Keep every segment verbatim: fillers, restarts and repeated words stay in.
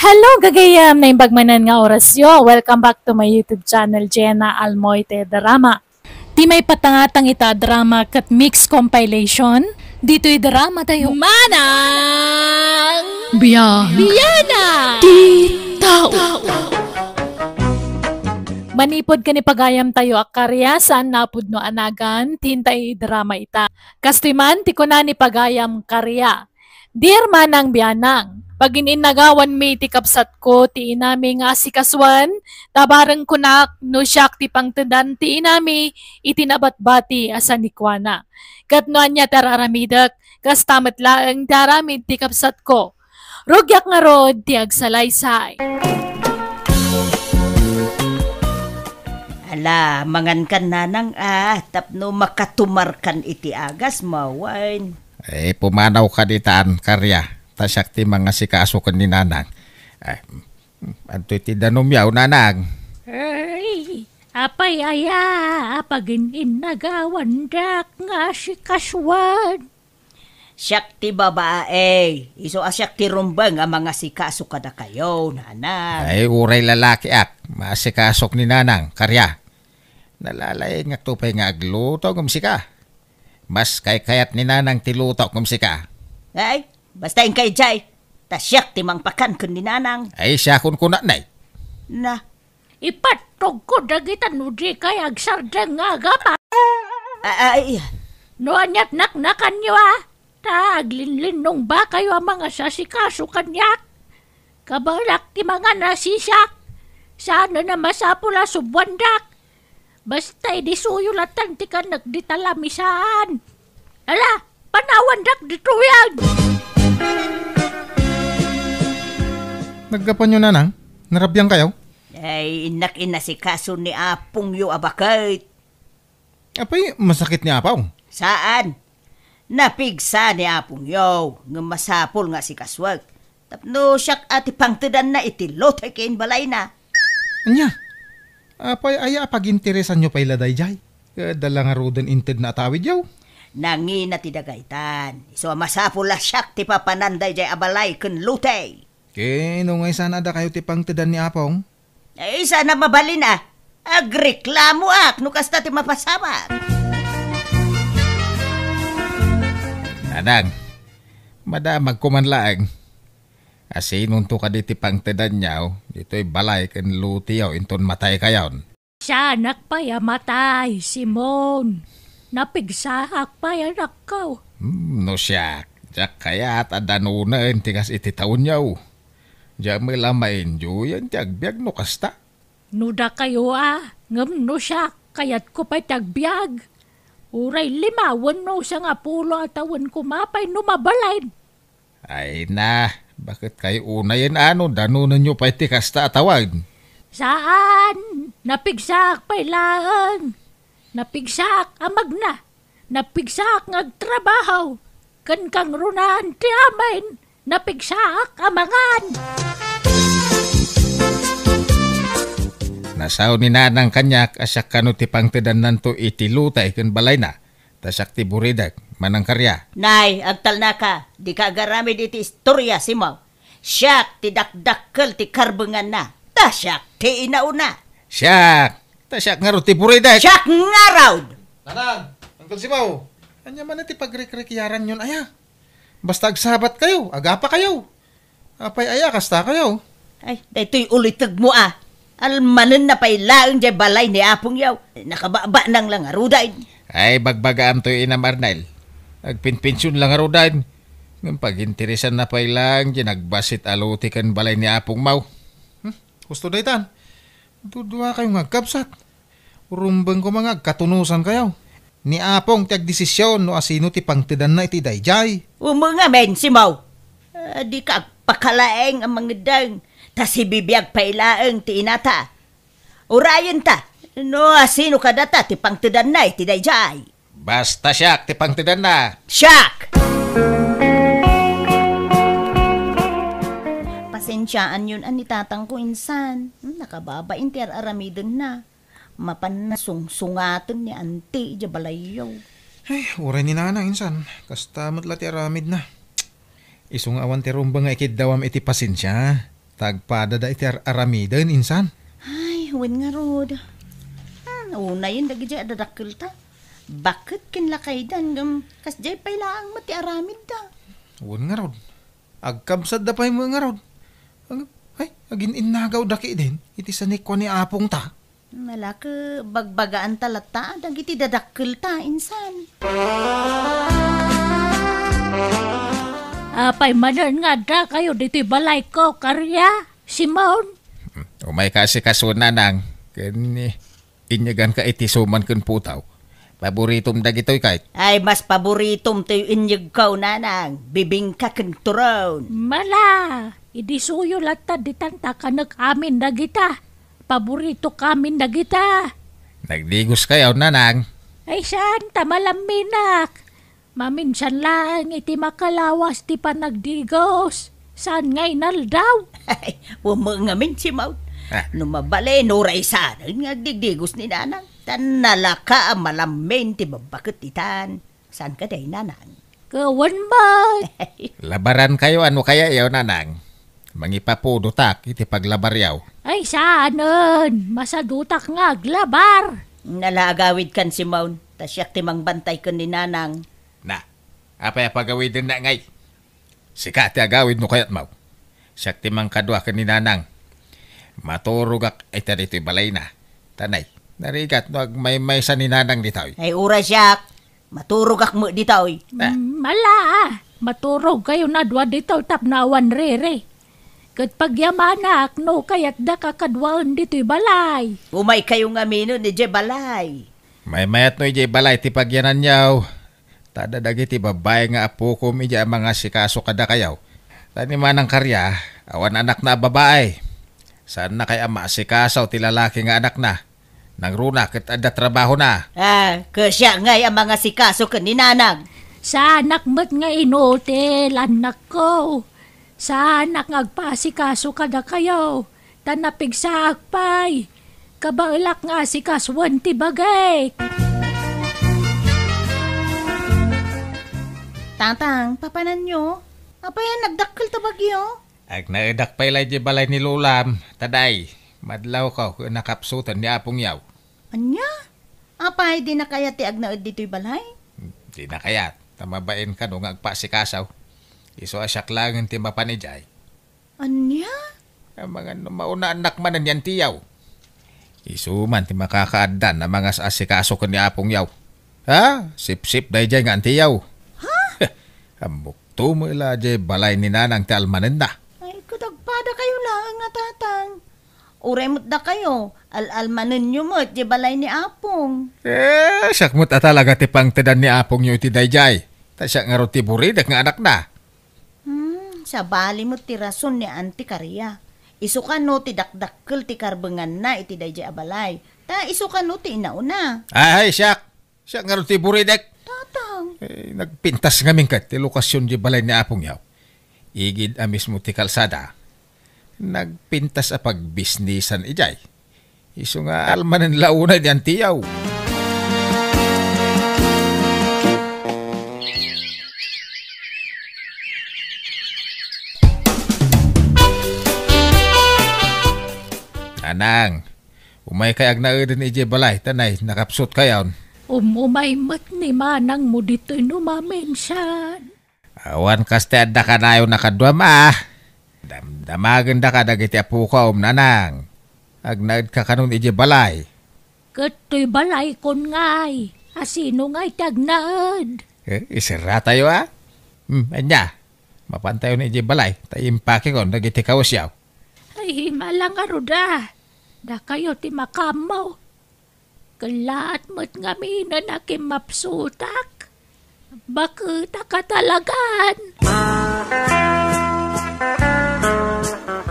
Hello, gagayam! Naimbag manen nga orasyo. Welcome back to my YouTube channel, Jenna Almoite Drama. Ti maipatangatang ita a drama ket mix compilation, ditoy drama tayo. Manang Biya. Biana. Ti tao. Manipud ken ipagayam tayo a karya, saan napudno a nagan, ti intay drama ita. Kastoy man ti kuna ni pagayam karya. Dear Manang Bianang, pagin-innagawanmi ti kabsatko ti inami nga asikasuan, ta bareng kunak no siak ti pangtedan ti inami iti nabatbati a sanikuana. Ket no ania ti ar-aramidek, kasta met laeng ti aramid ti kabsatko. Rugiak ngarud ti agsalaysay. Ala, mangankan nanang a, tapno makatumarkan iti agasmo, wen. Eh, pumanawka ditan, Karya. Ta siak ti mangasikaso ken ni Nanang. Eh, antoy ti danumyo, Nanang? Ay, apay aya a pagin-innagawandak nga asikasuan? Siak ti babae, isu a siak ti rumbeng a mangasikaso kadakayo, Nanang. Ay, uray lalakiak, maasikasok ni Nanang, Karya. Nalalaingakto pay nga agluto ngem sika. Mas kaykayat ni Nanang ti luto ngem sika. Ay, basta inkay jay, ta siak ti mangpakan ken ni Nanang. Ay, siakon kunatnay. Na. Ipattogko dagita no dikay agsardeng nga agapa. A-, ay. No aniat naknakanyo a, ta aglinlinnongbakayo a mangasasikaso kaniak. Kabaelak ti mangan a sisiak. Saan a masapul a subuandak. Basta idi suyo latan ti kanek dita lamisaan. Ala, panawandak ditoyen. Naggapuanyo, Nanang? Narabiangkayo? Ay, innak inasikaso ni apongyo a baket. Apay, masakit ni Apong? Saan. Napigsa ni apongyo, ngem masapul nga asikasuek. Tapno siak a ti pangtedanna iti lote ken balayna. Ania? Apay aya a paginteresanyo pay la daydiay? Adda la ngaruden intedna a tawidyo? Nangina ti dagaytan. Isu a masapul a siak ti papanan daydiay a balay ken lote. Ken no ngay saan a dakayo ti pangtedan ni Apong? Ay, saan a mabalin a. Agreklamoak no kasta ti mapasamak. Nanang, madamagko man laeng. Asinonto kadi ti pangtedanyo ditoy balay ken loteyo inton mataykayon? Saanak pay a matay, Simon. Napigsaak pay, anakko. Hmm, no siak, diak kayat a danonen ti kas iti taonyo. Diak met la maindiayen ti agbiag no kasta. No dakayo a, ngem no siak, kayatko pay ti agbiag. Uray lima wenno sangapulo a tawen koma pay no mabalin. Ay na, baket kay unayen a no danonenyo pay ti kasta a tawen? Saan, napigsaak pay laeng. Napigsaak a magna. Napigsaak nga agtrabaho, ken kangrunaan ti amin, napigsaak a mangan. Nasao ni Nanang kaniak a siak kano ti pangtedannanto iti lotay ken balayna, ta siak ti buridek, Manang Karya. Nay, agtalnaka, dika agaramid iti istoria, Simon. Siak ti dakdakkel ti karbenganna, ta siak ti inauna. Siak, ta siak ngarud ti buridek. Siak ngarud! Nanang, Uncle Simaw, ania man ti pagrikrikiaranyon aya? Basta agsabatkayo, agapakayo. Apay aya, kastakayo? Ay, daytoy ulitegmo a. Almanenna pay laeng diay balay ni apongyo. Nakababanang la ngaruden. Ay, bagbagaam toy, Inam Arnel. Agpinpension la ngaruden. Ngem paginteresanna pay laeng diay nagbassit a lote ken balay ni apongmo. Hmm? Husto daytan. Duduakayo nga agkabsat. Rumbeng koma nga agkatunosankayo. Ni Apong ti agdesision no asino ti pangtedanna iti daydiay. Umengamin, Simaw. Ah, dika agpakalaeng a mangeddeng, ta sibibiag pay laeng ti inata. Urayenta, no asino kadata ti pangtedanna iti daydiay. Basta siak ti pangtedanna. Siak! Pasensiaanyon a ni tatangko insan. Hmm, nakababain ti ar-aramidenna. Mapanna sungsungaten ni Anti idiay balayyo. Ay, uray ni Nana insan. Kasta met la ti aramidna. Isu nga awan ti rumbeng nga ikiddawam iti pasensia. ta agpadada iti ar-aramiden, insan. Ay, wen ngarud. Hmm, unayen dagiti a dadakkelta. Baket ken lakaydan ngem kasdiay pay laeng met ti aramidda. Wen ngarud. Agkabsatda pay met ngarud. Ag-, ay, agin-innagawda ketdin iti sanikua ni apongta. Nalaka, bagbagaanta latta dagiti dadakkelta, insan. Apay manen nga addakayo ditoy balayko, Karia, Simon? Umayka asikaso, nanang, ken, eh, inyeganka iti suman ken putaw. Paboritom dagitoy, kayat. Ay, mas paboritom toy inyegko, nanang. Bibingka ken turon. Mala, idi suyo latta ditan ta kanek amin dagita. Paboritok amin dagita. Nagdigoskayo, nanang? Ay, saan ta malamminak. Maminsan laeng iti makalawas ti panagdigos. Saan nga inaldaw? Ay, wen met ngamin, Simon. Ah. No mabalin, uray saan nga agdigdigos ni nanang. Ta nalaka a malammin ti babbaket ditan. Saan kadi, nanang? Kawan man. Labarankayo, ano kaya yaw, nanang? Mangipapudotak iti paglabaryaw. Ay, saanen. Masadutak nga aglabar. Nala, agawidkan, Simon. Ta siak ti mangbantay ken ni nanang. Na, apay a pagawidenna ngay? Sika ti agawid no kayatmo. Siak ti mangkadua ken ni nanang. Maturogak ita ditoy balayna. Tanay, narigat no agmaymaysa ni nanang ditoy. Ay, uray siak. Maturogak met ditoy. Ah. Mm, mala, ah. Maturogkayon a dua ditoy tapno awan riri. Ket pagyamanak no kayatdaka kaduaen ditoy balay. Umaykayo ngaminen idiay balay. Maymayat no idiay balay ti pagyananyo. Ta adda dagiti babbai nga apokom idiay a mangasikaso kadakayo. Ta ni Manang Karia, awan anakna a babai. Saannakay a maasikaso ti lalaki nga anakna. Nangruna ket adda trabahona. Ah, ket siak ngay a mangasikaso ken ni nanang. Saanak met nga inutil, annakko. Saanak nga agpaasikaso kadakayo, ta napigsaak pay. Kabaelak nga asikasoen ti bagik. Tatang, papananyo? Apay a nagdakkel ta bagyo? Agnaedak pay la idiay balay ni Lolam, ta day, madlawko ken nakapsutan ni Apong Yaw. Ania? Apay, dina kayat ti agnaed ditoy balay? Dina kayat, ta mabain kano nga agpaasikaso. Isu a siak laengen ti mapan idiay. Ania? Amangan no mauna annak manen ni Antiyaw. Isu man ti makakaaddan a mangas-asikaso ken ni Apong Yaw. Ha? Sipsip daydiay nga Antiyaw. Ha? Ammok to met la diay balay ni Nanang ti almanenna. Ay, ket agpadakayo laeng a tatang. Uray met dakayo, al-almanenyo met diay balay ni Apong. Eh, siak met a talaga ti pangtedan ni Apongyo iti daydiay. Ta siak ngarud ti buridek nga anakna. Hmm, sabali met ti rason ni Auntie Karia. Isu kano ti dakdakkel ti karbenganna iti daydiay a balay. Ta isu kano ti inauna. Ay, siak! Siak ngarud ti buridek. Tatang. Eh, nagpintas ngamin ket ti lokasion di balay ni Apong Yaw. Igid a mismo ti kalsada. Nagpintas a pagbisnisan idiay. Isu nga almanen la unay di Antiyaw. Nanang, umaykay agnaeden idiay balay, ta nay, nakapsutkayon. Umumay met ni manangmo ditoy no maminsan. Awan kas ti adda kanayon a kaduam a. Damdamagendaka dagiti apokom, Nanang. Agnaedka kanon idiay balay. Ket toy balaykon ngay, a sino ngay ti agnaed? Eh, iserratayo a? Hmm, ania? Mapantayon idiay balay, ta impakekon dagiti kawesyo. Ay, mala ngarud a. Dakayo ti makaammo. Kellaat met ngaminen a kimmapsutak. Baketak a talagan.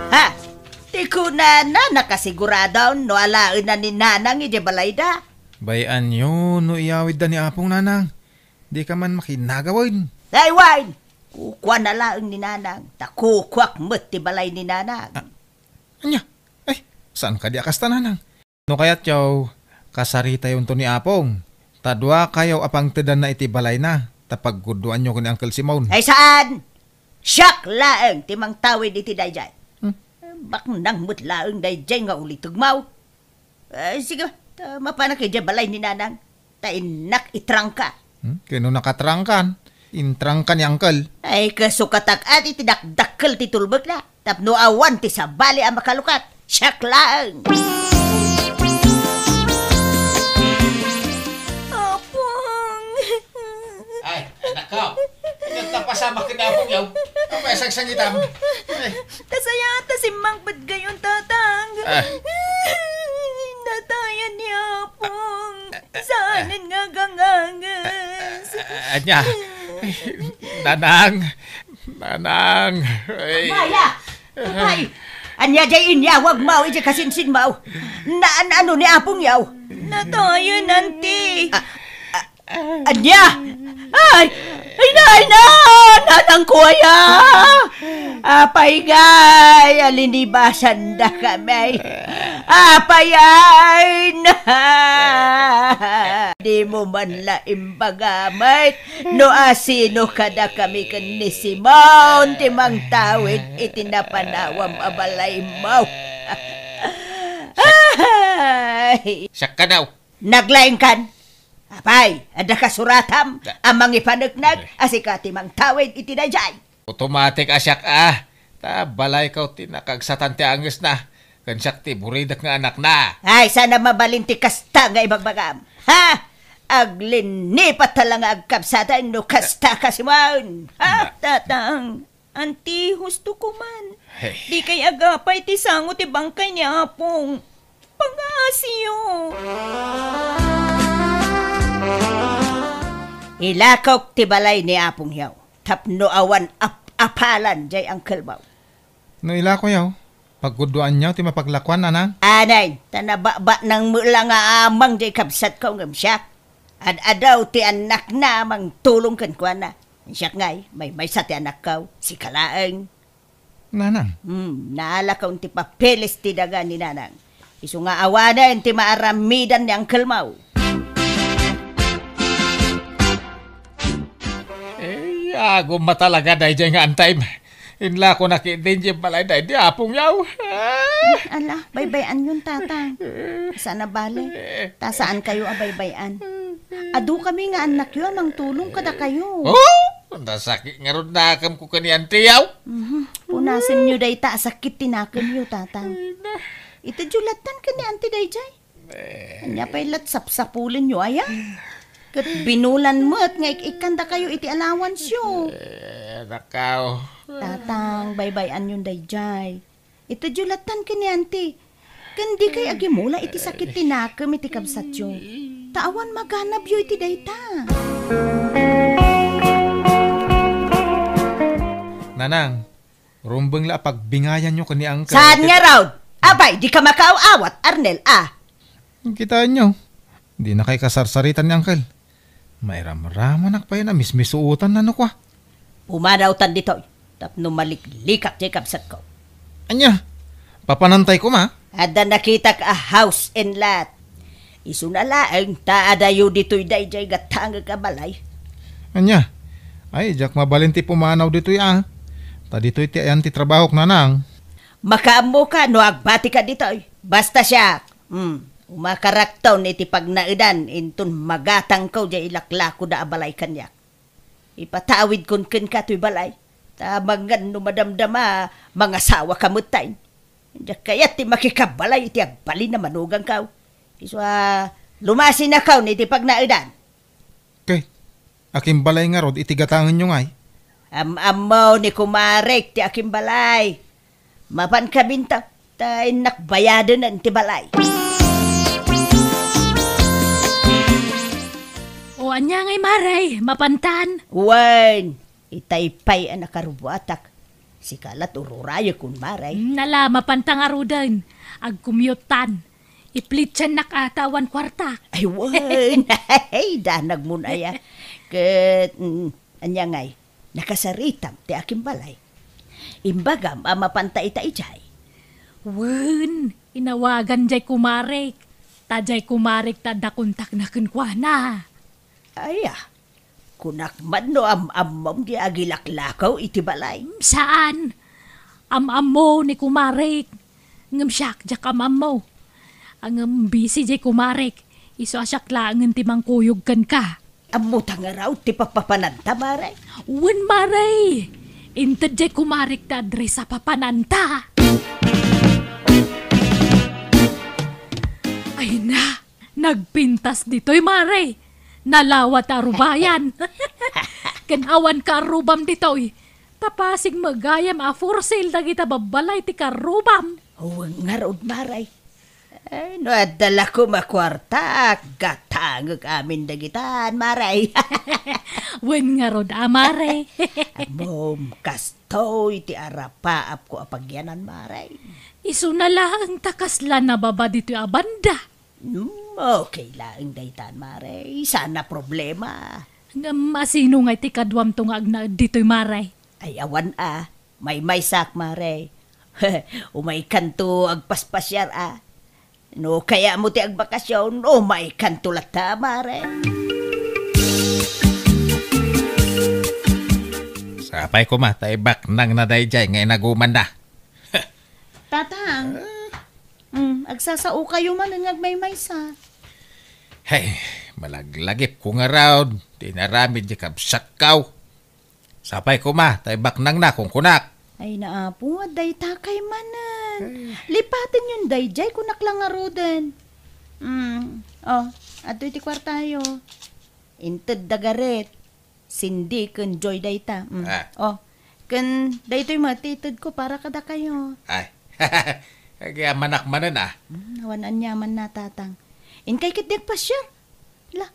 Ha! Ti kunana, nakasigurado no alaenna ni Nanang idiay balayda. Bay-anyo no iyawidda ni Apong, Nanang. Dika man makinagawen. Ay, wen! Kukuana laeng ni Nanang, ta kukuak met ti balay ni Nanang. Ah, ania? Ay, saan kadi a kasta, Nanang? No kayatyo, kasaritayonto ni Apong. Ta duakayo a pangtedanna iti balayna, ta paggudoanyo ken ni Uncle Simon. Ay, saan? Siak laeng ti mangtawid iti daydiay. Hmm? Baknang met laeng daydiay nga ulitegmo. Eh, sige, ta mapanak idiay balay ni Nanang. Ta innak itrangka. Hmm? Ken no nakatrangkan, intrangka ni Uncle. Ay, kasukatak adi ti dakdakkel ti tulbekna. Tapno awan ti sabali a makalukat. Siak laeng. Apong. Ay, anak ko. Ket napasamak ken Apong yaw. Apay a sangsangitam? Ay. Ta sayaat ta simmangpet gayon, Tatang. Ah. Natayan ni Apong. Saanen nga aganganges. Ah, ania? Nanang. Nanang. Ay. Maya! Apay! Ania jay inyawagmo idiay kasinsinmo? Naan-ano ni Apong yaw? Natayan, Auntie. Ah, ah, Ania? Ay! Ay na, ay na! Nanangko aya! Apay ngay, a linibasandakami. Apay ay na! Dimo man la imbaga met no asino kadakami ken ni Simon ti mangtawid iti napanawam a balaymo. Ay! Siak kano. Naglaingkan? Apay, adda kasuratam a mangipaneknek a sika ti mangtawid iti daydiay? Automatic a siak a. Ta balayko ti nakaagsatan ti angesna, ken siak ti buridek nga anakna. Ay, saan a mabalin ti kasta nga ibagbagam? Ha? Aglinnipat ta la nga agkabsatan no kasta ka, Simon. Ha, Tatang? Auntie, husto ko man. Hey. Dikay agapay ti sango ti bangkay ni Apong. Pangaasiyo. Ilakok ti balay ni Apong yaw. Tapno awan ap-apalan jay uncle mo. No ilako yaw, pagguduan yaw ti mapaglakuan, Nanang? Anay, ta nababa nang mula nga amang jay kabsatko ngem siak. Ad-adaw ti annakna mangtulong kenkuana. Siak ngay, maymaysa ti annakko, sika laeng. Nanang. Hmm, naalakon ti papeles ti daga ni Nanang. Isu nga awanen ti maaramidan ni uncle mo. Eh, agum a talaga daydiay nga antayem. Inlakonak iti idiay balay daydi Apong yaw. Ah! Ala, baybay-anyon, Tatang. Saan a bale. Ta saan kayo a baybay-an. Adu kami nga annakyo a mangtulong kadakayo. Oh! Nasakit ngarud nakemko ken ni Auntie yaw. Mhm. Punasenyo dayta a sakit ti nakemyo, Tatang. Ay, na. Itedyo lattan ken ni Auntie daydiay. Eh. Ania pay lat sapsapulenyo aya? Ket binulan met nga ik-ikkandakayo iti allowance-yo. Eh, nakaw. Tatang, baybay-anyon daydiay. Itedyo lattan ken ni Auntie. Ken dikay agimula iti sakit ti nakem iti kabsatyo. Ta awan maganabyo iti dayta. Nanang, rumbeng la a pagbingayanyo ken ni Uncle. Saan ngarud? Apay, dika makaaw-awat, Arnel, a? Kitaenyo, dinakay kasarsaritan ni Uncle. Mairamramanak pay a mismisuotan nano kua. Pumanawtan ditoy, tapno maliklikak jay kabsatko. Ania? Papanantay koma? Adda nakitak a house and lot. Isuna laeng ta adayo ditoy daydiay gatangek a balay. Ania? Ay, diak mabalin ti pumanaw ditoy a. Ta ditoy ti ayan ti trabahok, Nanang. Makaammoka no agbatika ditoy. Basta siak, hmm, umakarakton iti pagnaedan inton magatangko jay ilaklakoda a balay kaniak. Ipatawidkon kenka toy balay. Ta amangan no madamdama, mangasawaka metten. Diak kayat ti makikabalay iti agbalin a manuganko. Isu a, lumasinakon iti pagnaedan. Ket, akimbalay ngarud iti gatangenyo ngay? Am-ammo ni kumarek ti akimbalay. Mapan kabinta, ta innak bayadenen ti balay. O, ania ngay, Mare? Mapantan? Wen, itay pay a nakarubuatak. Sika la ti ururayekon, Mare. Mm, ala, mapanta ngaruden. Agkumyottan. Iplitsannak a ta awan kuartak. Ay, wen. Ay, danagmon aya. Ket, mm, ania ngay? Nakasaritam ti akimbalay. Imbagam a mapanta ita idiay. Wen, inawagan jay kumarek. Ta jay kumarek ta adda kontakna kenkuana. Aya, kunak man no am-ammom ti agilaklakaw iti balay. Saan? Am-ammo ni kumarek. Ngem siak, diak am-ammo. Ngem busy jay kumarek. Isu a siak laengen ti mangkuyog kenka. Ammota ngarud ti papapananta, Mare? Wen, Mare. Inted jay kumarek ti address a papananta. Ay na, nagpintas ditoy, Mare. Nalawa ti arubayan. Ken awan ka arubam ditoy. Ta pasig met gayam a for sale dagita babbalay ti karrubam. Wen ngarud, Mare. Ay, no adda la koma kuarta, gatangek amin dagitan, Mare. Wen ngarud a, Mare. Ammom, kastoy ti arapaapko a pagyanan, Mare. Isuna laeng ta kasla nababa ditoy a banda. Hmm, okay laeng daytan, Mare. Saan a problema. Ngem asino ngay ti kaduamto nga agnaed ditoy, Mare? Ay, awan a. Maymaysak, Mare. Umaykanto agpaspasiar a. No kayatmo ti agbakasyon, umaykanto latta, Mare. Sapay koma, ta ibaknangna daydiay nga inagumanna. Tatang, mm, agsasaokayo manen nga agmaymaysa. Hey, malaglagipko ngarud ti inaramid ti kabsatko. Sapay koma, ta ibaknangna, kunkunak. Ay, naapo, adda itakay manen. Ay. Lipatenyon daydiay, kunak la ngaruden. Mm, oh, adtoy ti kuartayo. Inted da Gareth, Cindy, ken Joy dayta. Mm. Ah. Oh, ken daytoy met ti itedko para kadakayo. Ay. Agyamanak manen, ah. Mm, awan aniamanna, Tatang. Inkay ketdi agpasiar. La,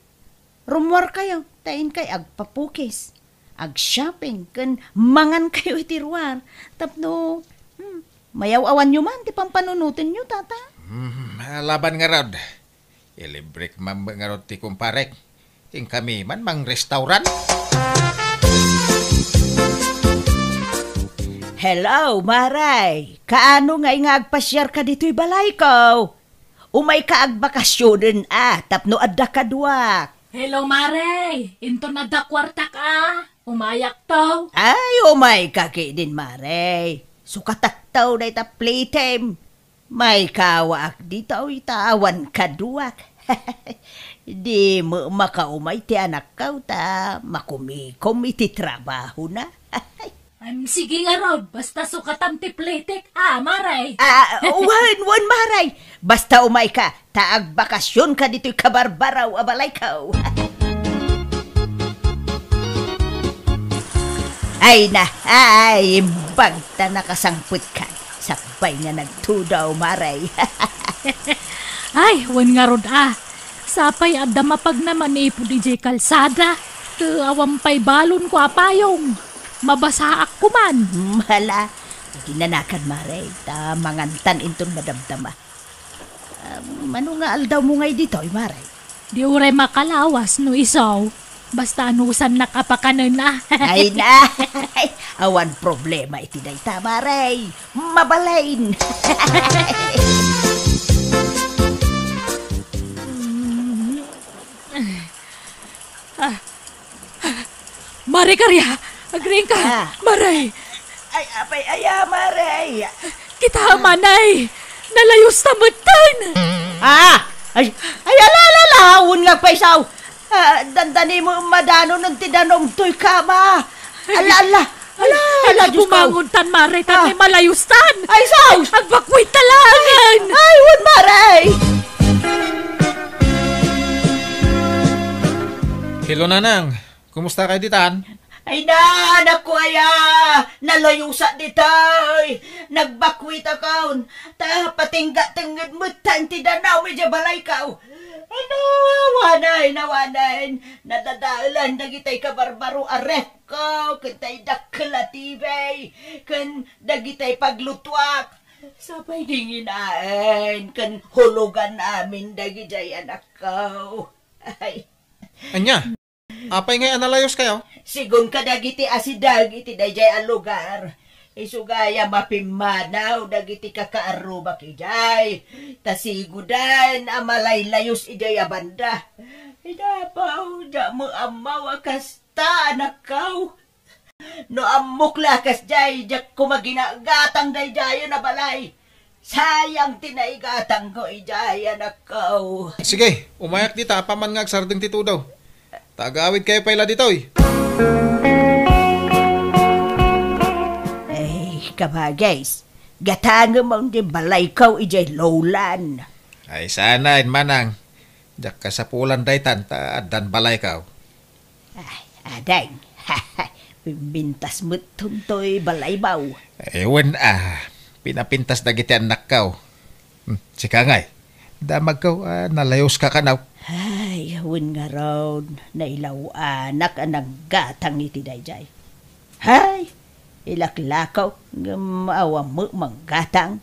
rummuarkayo, ta inkay agpapukis, agshopping, ken mangankayo iti ruar. Tapno, hmm, mayaw-awanyo man ti pampanunotenyo, Tata. Hmm, alaban ngarud. Ilibrek man ngarud ti kumparek. Inkami man mangrestaurant. Hello, Maray. Kaano ngay nga agpasiarka ditoy balayko? Umayka agbakasyonen a tapno adda kaduak. Hello, Mare. Inton adda kuartak a, umayakto. Ay, umayka ketdin, Mare. Sukatakto dayta play time. Maikawaak ditoy ta awan kaduak. Di met makaumay ti anakko ta makumikom iti trabahona. Em, sige ngarud, basta sukatam ti plitik, a, Maray. Ah, wen, wen, Maray. Basta umayka, ta agbakasyonka ditoy kabarbaraw a balayko. Ay na, ay, imbag ta nakasangpetka. Sakbay nga nagtudaw, Maray. Ay, wen ngarud a. Sapay adda mapagna manipud idiay kalsada. Ket awan pay balonko a payong. Mabasaak koman. Hmm, hala. Aginanakan, Mare, ta mangantan inton madamdama. Ah, mano nga aldawmo ngay ditoy, Mare? Di uray makalawas no isu. Basta anusannak a pakanen a. Ay na! Awan problema iti dayta, Mare. Mabalin! Ah, Mare Karia, agriingka. Ah. Mare. Ay, apay, aya, Mare. Kita, Manay. Nalayusta metten. Ah! Ay, ay, ala, ala, ala, wen nga agpaysaw. Ah, dandani mo madano non ti danong toy kama. Ala, ala. Ala, ala, Diyos ko. Bumangon tan, Mare, tan, ah, malayustan. Ay, sus! Agbakwit ta laengen. Ay, wen, Mare. Hello, Nanang. Kumusta kay ditan? Ay na, anak ko aya, nalayusak ditoy. Nagbakwitakon. Ta patingga tengnged metten ti danaw idiay balayko. Ay na, awanen, awanen. Nadadaelan dagitay kabarbaro a ref ko, ken tay dakkel a T V, ken dagitay paglutuak. Sapay dinginaen, ken hulugan amin dagidiay anakko. Ay. Ania? Apay ngay a nalayuskayo? Sigun kadagiti asideg iti daydiay a lugar, isu gayam a pimmanaw dagiti kakaarrubak idiay, ta siguden a malaylayus idiay a banda. Ay, napaw, diak met ammo a kasta, anakko. No ammok la kasdiay, diak koma ginagatang daydiay a balay. Sayang ti naigatangko idiay, anakko. Sige, umayak dita, apaman nga agsardeng ti tudaw. Ta agawidkayo pay la ditoy. Ay, kabagis, gatangem man ti balayko idiay Lowland. Ay, saan, manang. Diak kasapulan daytan ta addan balayko. Ay, ading. Pimpintas met toy balaymo. Eh, wen, ah, pinapintas dagiti annakko. Hmm, sika ngay, damagko, ah, nalayoska kano. Ay, wen ngarud, nailawanak a nanggatang iti daydiay. Ay, ilaklakaw, ngem awan met manggatang.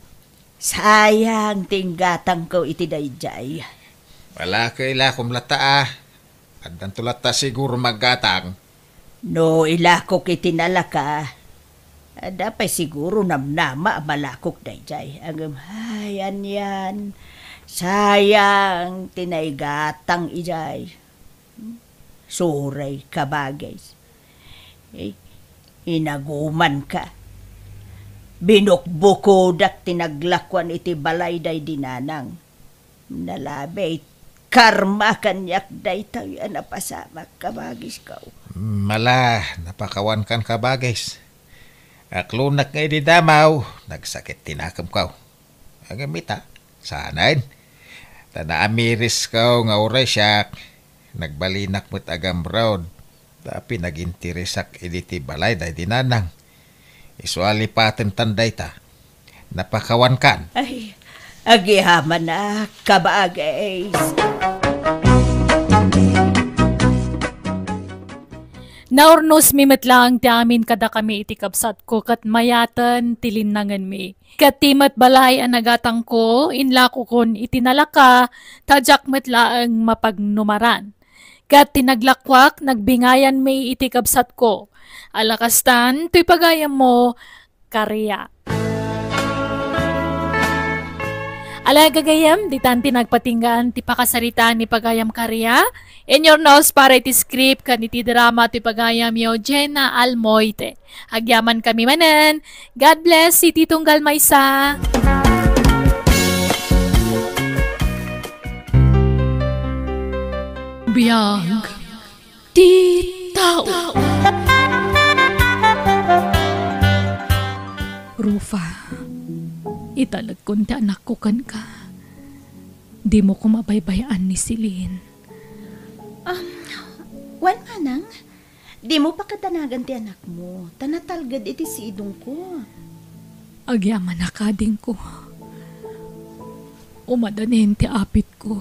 Sayang ti inggatangko iti daydiay. Wala ka ilakom latta, ah. Addanto latta siguro manggatang. No ilakok iti nalaka, adda pay siguro namnama a malakok daydiay. Ngem, ay, anian, sayang ti naigatang idiay. Sorry, kabagis. Eh, inagumanka. Binukbukodak ti naglakuan iti balay daydi nanang. Nalabi, karma kaniak daytoy a napasamak, kabagisko. Mala, napakawankan, kabagis. Aklonak nga idi damaw, nagsakit ti nakemko. Agam ita, saanen. Ta naamirisko nga uray siak, nagbalinak met a gamrod, ta pinaginteresak idi ti balay daydi nanang. Isu a lipaten tan dayta. Napakawankan. Ay, agyamanak, kabagis. Naurnosmi met laeng ti amin kadakami iti kabsatko ket mayaten ti linnangenmi. Ket ti met balay a nagatangko, inlakokon iti nalaka, ta diak met laeng mapagnumaran. Ket ti naglakuak, nagbingayanmi iti kabsatko. Ala kastan, toy pagayammo, Karia. Ala gagayam, ditan ti nagpatinggaan ti pakasaritaan ni pagayam Karia. Inurnos para iti script ken iti drama ti pagayamyo, Jenna Almoite. Agyamankami manen. God bless iti tunggal maysa. Biag ti tao. Rufa, italekon ti anakko kenka. Dimo koma baybay-an ni Celine. Um, wen, manang. Dimo pakadanagan ti anakmo, ta natalged iti sidongko. Agyamanak, adingko. Umadanin ti apitko.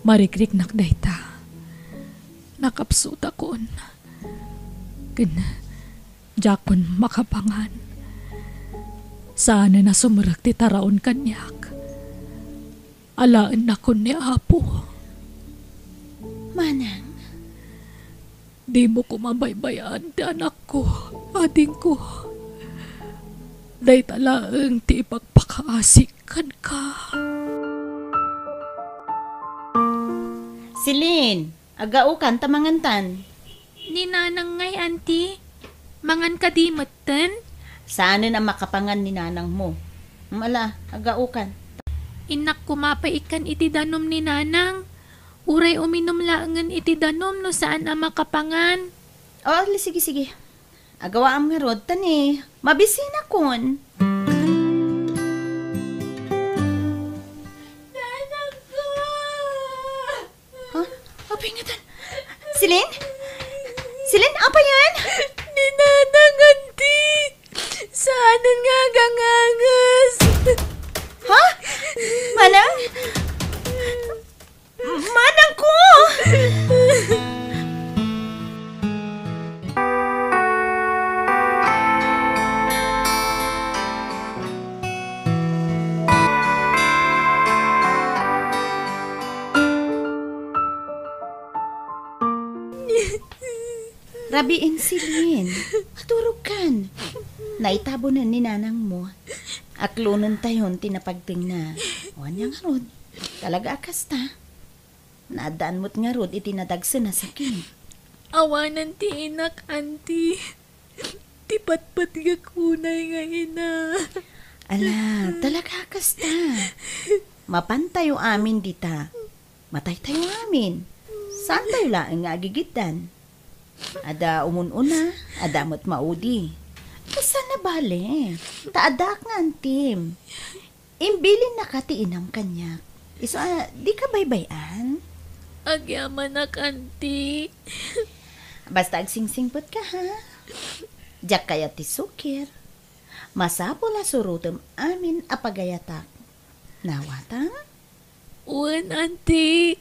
Marikriknak dayta. Nakapsutakon. Ken diakon makapangan. Saanen a sumrek ti taraon kaniak. Alaennakon ni Apo. Manang? Dimo koma baybay-an ti anakko, adingko. Dayta laeng ti ipakpakaasik kenka. Celine, agaokan ta mangantan. Ni nanang ngay, anti? Mangan kadi metten? Saanen a makapangan ni nanangmo. Mala, agaokan. Innak koma pay ikkan iti danum ni nanang. Uray uminum laengen iti danum no saan a makapangan. O, ali, sige, sige. Agawaam ngarud, ta ni, mabisinakon. Nanangko! Ha? Apay ngatan? Celine? Celine, apay yan? Ni nanang, anti. Saanen nga aganganges. Ha? Manang? Manangko! Rabiin, Celine. Maturogkan. Naitabonen ni nanangmo. Aklonentayon ti napagtengna. Wen, ania ngarud? Talaga a kasta. Naaddaan met ngarud iti nadagsen a sakit. Awanen ti inak, anti. Ti patpatgak unay nga ina. Ala, talaga kasta. Mapantayo amin dita. Mataytayo amin. Saantayo laeng nga agigiddan. Adda umun-una, adda met maudi. Saan a bale? Ta addaak nga antim. Imbilinnaka ti inam kaniak. Isu a, dika baybay-an? Agyamanak, anti. Basta agsingsingpetka, ha? Diak kayat ti sukir. Masapul a surotem amin a pagayatak. Nawatam? Wen, anti.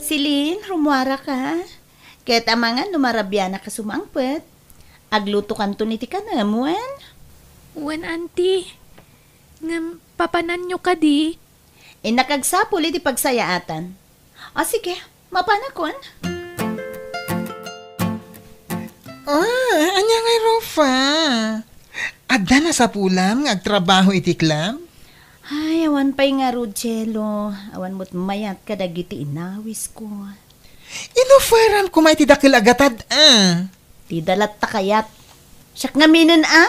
Celine, rummuaraka. Ket amangan no marabianak a sumangpet. Aglutokanton iti kanem, wen? Wen, anti. Ngem, papananyo kadi? Innak agsapul iti pagsayaatan. O, sige, mapanakon. Ah, ania ngay, Rufa? Adda nasapulam nga agtrabaho iti club? Ay, awan pay ngarud, Chelo. Awan met mayat kadagiti inawisko. Inoferan koma iti dakel a gatad, a. Ti dalat ta kayat. Siak ngaminen, a?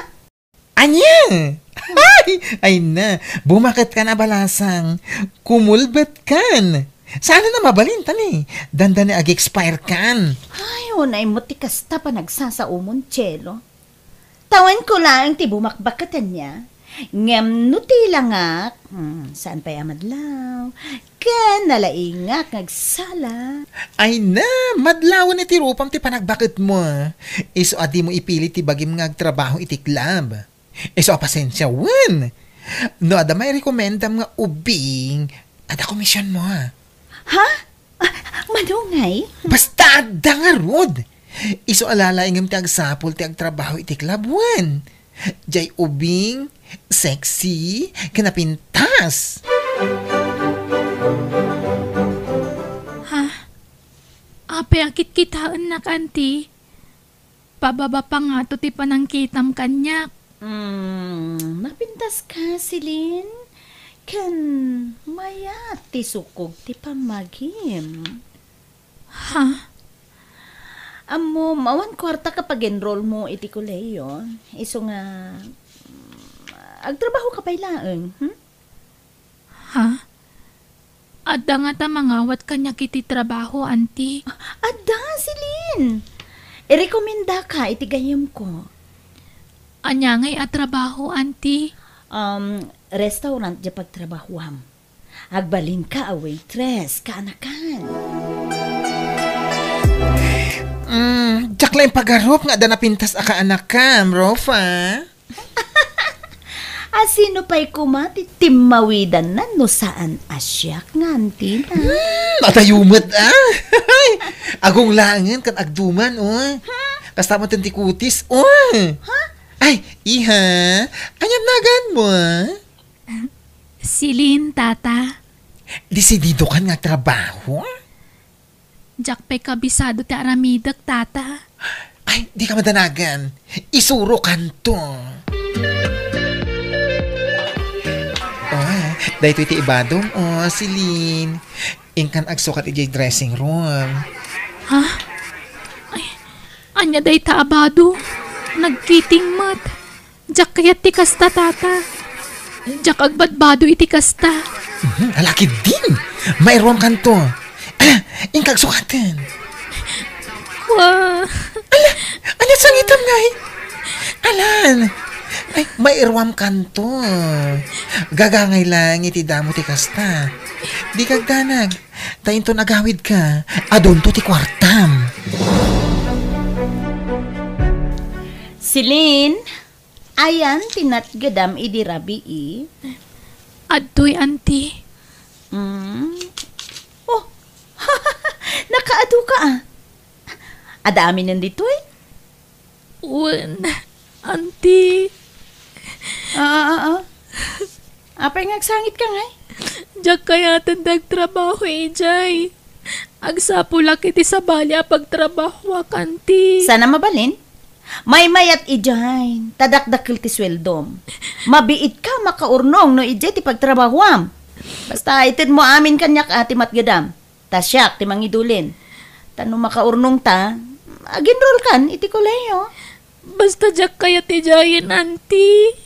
Ania? Ay, ay na, bumaketkan a balasang. Kumulbetkan. Saan a mabalin ta ni? Dandani ag-expire kan. Ay, unay met ti kasta panagsasaomon, Chelo. Tawenko laeng ti bumakbaket ania. Ngem no ti langak, hmm, saan pay a madlaw. Ken nalaingak nga agsala. Ay na, madlawen iti rupam ti panagbaketmo. Isu a dimo ipili ti bagim nga agtrabaho iti club. Isu a pasensia, wen. No adda mairekomendam nga ubing, adda komisionmo. Ha? Ah, mano ngay? Basta adda ngarud. Isu a lalaingem ti agsapul ti agtrabaho iti club, wen. Jay ubing, sexy, ken napintas. Ha? Apay a kitkitaennak, anti? Pababa pa ngato ti panangkitam kaniak. Hmm, napintaska, Celine? Ken mayat ti sukog ti pammagim. Ha? Ammom, awan kuarta ka pag-enrollmo iti kolehiyo. Isu nga, mm, agtrabahoka pay laeng, hmm? Ha? Adda ngata mangawat kaniak iti trabaho, anti? Adda, Celine! Irekomendaka iti gayyemko. Ania ngay a trabaho, anti? Um, restaurant diay pagtrabahoam. Agbalinka a waitress, kaanakan. Mm, diak laeng pagarup nga adda napintas a kaanakam, Rufa. A sino pay koma ti timmawidanna no saan a siak nga antina? Hmm, adayo met, a? Agunglangen ken agduman, o. Kasta met ti kutis, o. Ha? Ay, iha, ania naganmo? Celine, tata. Desididokan nga agtrabaho? Diak pay kabisado ti aramidek, tata. Ay, dika madanagan. Isurokanto. O, daytoy ti ibadom, o, Celine. Inkan agsukat idiay dressing room. Ha? Ay, ania dayta a bado? Nagkiting met. Diak kayat ti kasta, tata. Diak agbadbado iti kasta. Mhm, ala ketdin. Mairuamkanto. Ala, inka agsukaten. Kua. Ala, ala, sangitam ngay. Alan. Ay, mairuamkanto. Gagangay lang iti damo ti kasta. Dika agdanag. Ta inton agawidka, adunto ti kuartam. Celine, ayan ti natgedam idi rabii? Adtoy, anti. Mm. Oh, nakaadu ka, a. Adda aminen ditoy? Wen, anti. Ah, ah, ah, ah. Apay nga agsangitka ngay? Diak kayaten ti agtrabaho idiay. Agsapulak iti sabali a pagtrabahoak, anti. Saan a mabalin? Maymayat idiay, ta dakdakkel ti sueldom. Mabiitka makaurnong no idiay ti pagtrabahoam. Basta itedmo amin kaniak a ti matgedam. Ta siak ti mangidulin. Ta no makaurnongta, Aginrolkan iti kolehiyo. Basta diak kayat idiayen, Auntie.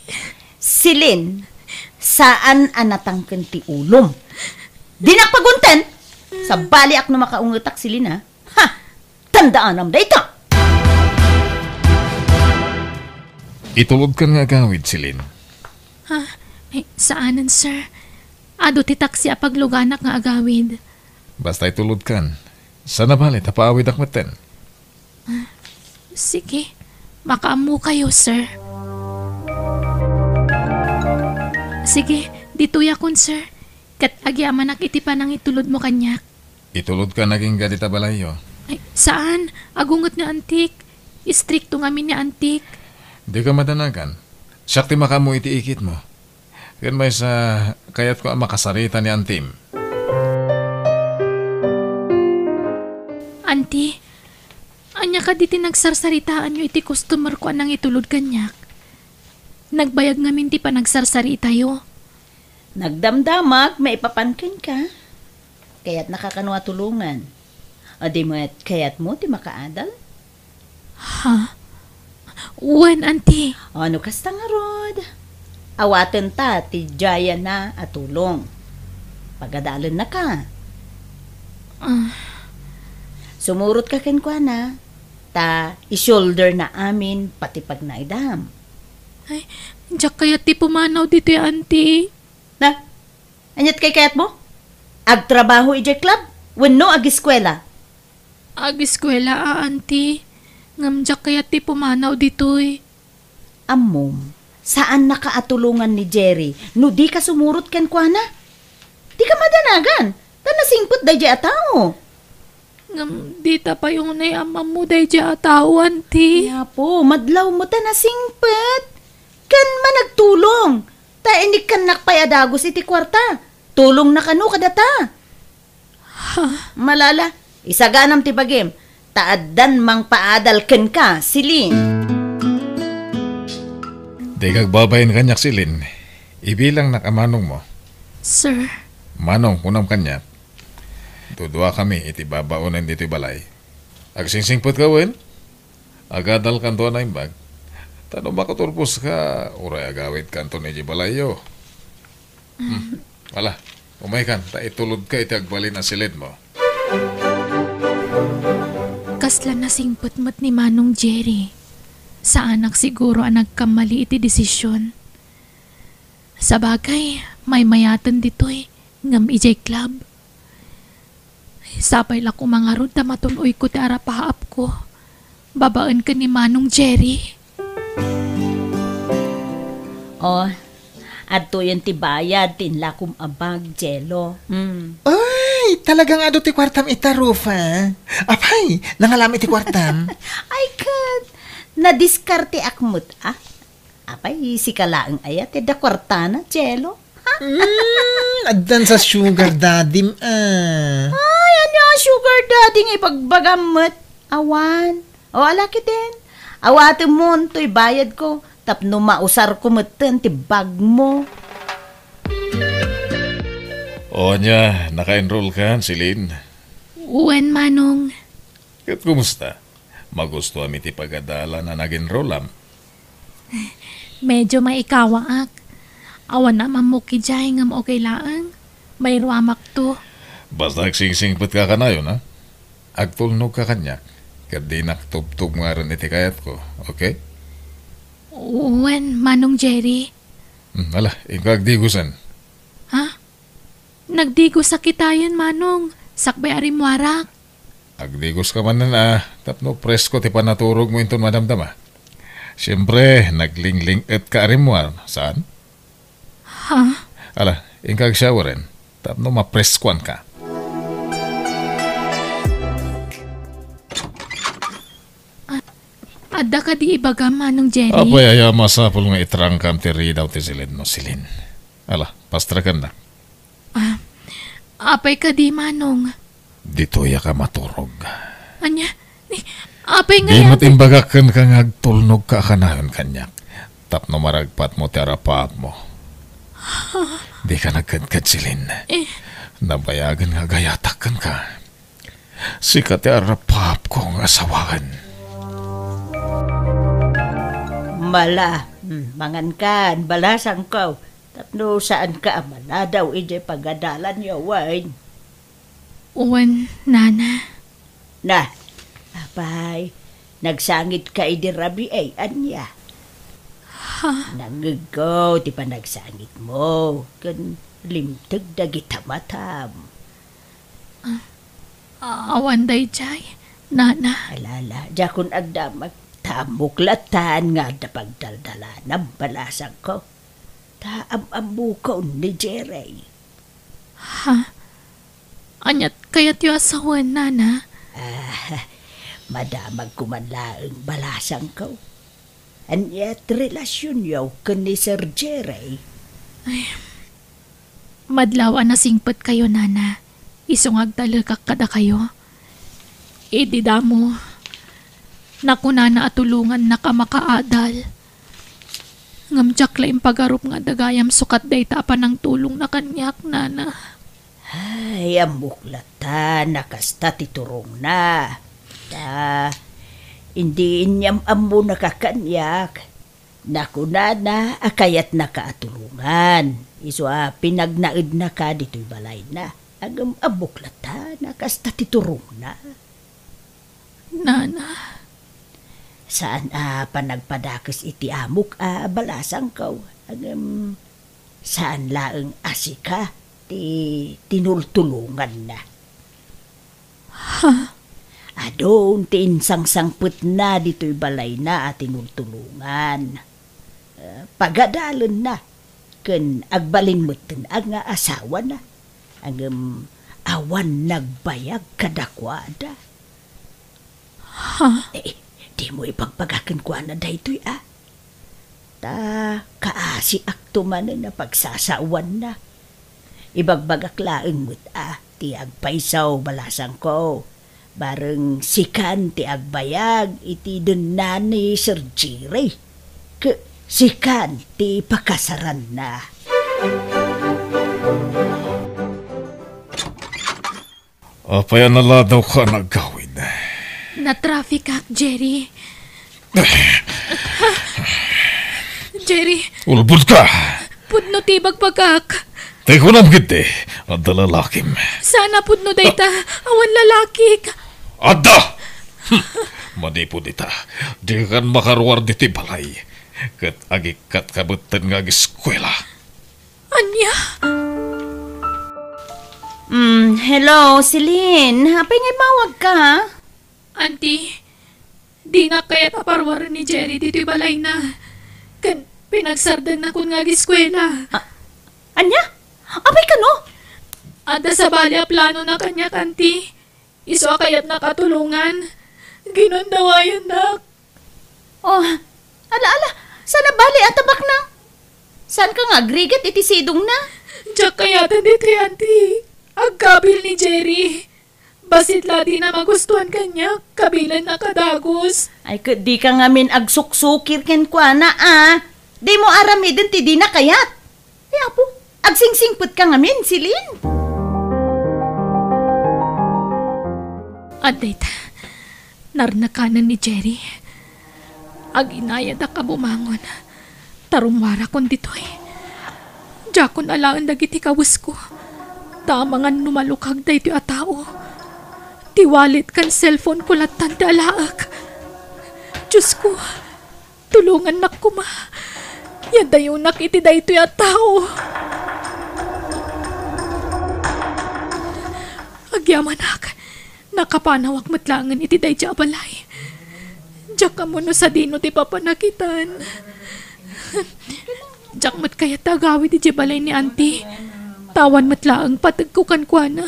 Celine, saan a natangken ti ulom. Dinak pagunten! Sabaliak no makaungetak, Celine, ha? Ha! Tandaanam dayta! Itulodkan nga agawid, Celine. Ah, eh, saanen, sir. Adu ti taksi a pagluganak nga agawid. Basta itulodkan. Saan a bale ta paawidak metten. Ah, sige. Makaammokayo, sir. Sige, ditoyakon, sir. Ket agyamanak iti panangitulodmo kaniak. Itulodkan agingga dita balayyo. Ay, saan? Agunget ni Antik. Istrikto ngamin ni Antik. Dika madanagan. Siak ti makaammo iti ikitmo. Ken maysa, kayatko a makasarita ni Antim. Anti, ania kadi ti nagsarsaritaanyo iti customer ko a nangitulod kaniak? Nagbayag ngamin ti panagsarsaritayo. Nagdamdamak maipapan kenka. Kayatnaka kano a tulongan? A di met kayatmo ti makaadal? Ha? Wen, Anti. O, no kasta ngarud, awatenta ti diayna a tulong. Pagadalennaka. Ah. Sumurotka kenkuana, ta i-shoulder na amin pati pagnaedam. Ay, diak kayat ti pumanaw ditoy, Anti. Na, aniat kayatmo? Agtrabaho idiay club wenno agiskuela? Agiskuela a, Anti. Ngem diak kayat ti pumanaw ditoy. Ammom, saannaka a tulongan ni Jerry no dika sumurot kenkuana. Dika madanagan, ta nasingpet daydiay a tao. Ngem dita pay unay ammo daydiay a tao, Anti. Ay, Apo, madlawmo ta nasingpet. Ken managtulong. Ta inikkannak pay a dagus iti kuarta. Tulongna kano kadata. Ha? Malala, isaganam ti bagim. Ta addan mangpaadal kenka, Celine. Dika agbabain kaniak, Celine. Ibilangnak a manongmo. Sir. Manong, kunam kaniak. Duduakami iti babaonen ditoy balay. Agsingpet ka wen? Agadalkanto a naimbag. Ta no makaturposka, uray agawidkanto idiay balayyo. Hmm. Ala, umaykan, ta itulodka iti agbalin a silidmo. Kasla nasingpet met ni Manong Jerry. Saanak siguro a nagkammali iti desisyon. Sabagay, maymayaten ditoy, ngem idiay club. Sapay la koma ngarud ta matun-oyko ti arapaapko babaen ken ni Manong Jerry. Oh, adtoyen ti bayad ti inlakom a bag, Jello. Hmm. Ay, talagang adu ti kuartam ita, Rufa. Apay, nangalam iti kuartam. Ay, ket, nadiskarteak met, ah. Apay, sika laeng aya ti adda kuartana, Jello? Ha? Mm, addan sa sugar daddy-m, ah. Ay, ania a sugar daddy nga ibagbagam met? Awan. O, ala ketdin. Awatemmo toy bayadko tapno mausarko metten ti bagmo. O, ania, naka-enroll kan, Celine? Wen, Manong. Ket kumusta? Magustuam iti pagadalan a nag-enrollam. Medyo maikawaak. Awan a mammok idiay ngem okay laeng. Mairuamakto. Basta agsingsingpet ka kanayon, ha? Agtulnog ka kaniak, ket dinak tubtubngaren iti kayatko, okay? Wen, Manong Jerry. Hmm, ala, inka agdigosen. Ha? Nagdigosak kitayen, Manong. Sakbay a rimmuarak. Agdigoska manen a tapno presko ti panaturogmo inton madamdama. Siempre, naglingling-etka a rimmuar, saan? Ha? Ala, inka agshoweren tapno mapreskoanka. A-, adda kadi ibagam, Manong Jerry? Apay, aya masapul nga itrangkam ti ridaw ti silidmo, Celine. Ala, pastrakennak. Ah, apay kadi, Manong? Ditoyak a maturog. Ania? Ni, apay nga. Di met imbagak kenka nga agtulnogka a kanayon kaniak tapno maragpatmo ti arapaapmo. Dika nagkedked, Celine. Eh. Nabayagen nga agayatak kenka. Sika ti arapaapko nga asawaen. Ala, hmm, mangankan, balasangko. Tapno saanka a maladaw idiay pagadalanyo, wen? Wen, Nana. Na, apay, nagsangitka idi rabii, ania? Ha? Nangngegko ti panagsangitmo, ken limteg dagita matam. Ah, awan daydiay, Nana. Ala, ala, diakon agdamag. Ta ammok latan nga adda pagdaldalanam, balasangko. Ta am-ammokon ni Jerry. Ha? Aniat kayatyo a sawen, Nana? Ah, madamagko man laeng, balasangko. Aniat relasionyo ken ni Sir Jerry? Ay, madlaw a nasingpetkayo, Nana, isu nga agtalekak kadakayo. Idi damo, nakunana a tulongannak a makaadal. Ngem diak la impagarup nga adda gayam sukat dayta a panangtulongna kaniak, Nana. Ay, ammok latan a kasta ti turongna. Ta, idi inyam-ammonaka kaniak, nakunana a kayatnaka a tulongan. Isu a pinagnaednaka ditoy balayna. Ngem ammok latan a kasta ti turongna. Nana. Saan a panagpadakes iti amok a balasangko, ngem saan laeng a sika ti tinultulonganna. Ha? Adun ti insangsangpetna ditoy balayna a tinultulongan. Eh, pagadalenna, ken agbalin metten nga asawana. Ngem awan nagbayag kadakuada. Ha? Eh, dimo ibagbaga kenkuana daytoy, a? Ta kaasiakto manen a pagsasaowanna. Ibagbagak laeng met a ti agpayso, balasangko. Bareng sikan ti agbayag iti denna ni Sir Jerry. Ke-, sikan ti pakasaranna. Apay a naladawka a nagawid? Natrafikak, Jerry. Jerry. Ulbodka! Pudno ti ibagbagak. Ti kunam ketdi, adda lalakim. Saan a pudno dayta, awan lalakik. Adda! Hmm. Manipud ita, dikan makaruar ditoy balay. Ket agikkatka metten nga ageskuela. Ania? Mm, hello, Celine. Apay nga immawagka? Auntie, dinak kayat a paruaren ni Jerry ditoy balayna. Ken pinagsardengna kun nga ageskuela. A-, ania? Apay kano? Adda sabali a planona kaniak, Auntie. Isu a kayatnak a tulongan. Ginundawayannak. Oh, ala, ala, saan a bali a tabakna? Saanka nga agrigat iti sidongna? Diak kayaten ditoy, Auntie. Agkabil ni Jerry. Bassit la dina magustuan kaniak, kabilenna kadagus. Ay, ket dika ngamin agsuksukir kenkuana, a. Dimo aramiden ti dina kayat. Ay, apo, agsingsingpetka ngamin, Celine. Adda ita, narnakanen ni Jerry. Aginayadak a bumangon. Ta rummuarakon ditoy. Diakon alaen dagiti kawesko. Ta amangan no malukag daytoy a tao. Ti wallet ken cellphone ko lattan ti alaek. Diosko, tulongannak koma. Yaddayonak iti daytoy a tao. Agyamanak, nakapanawak met laengen iti daydiay a balay. Diak ammo no sadino ti papanakitan. Diak met kayat ti agawid idiay balay ni Auntie. Ta awan met laeng pategko kenkuana.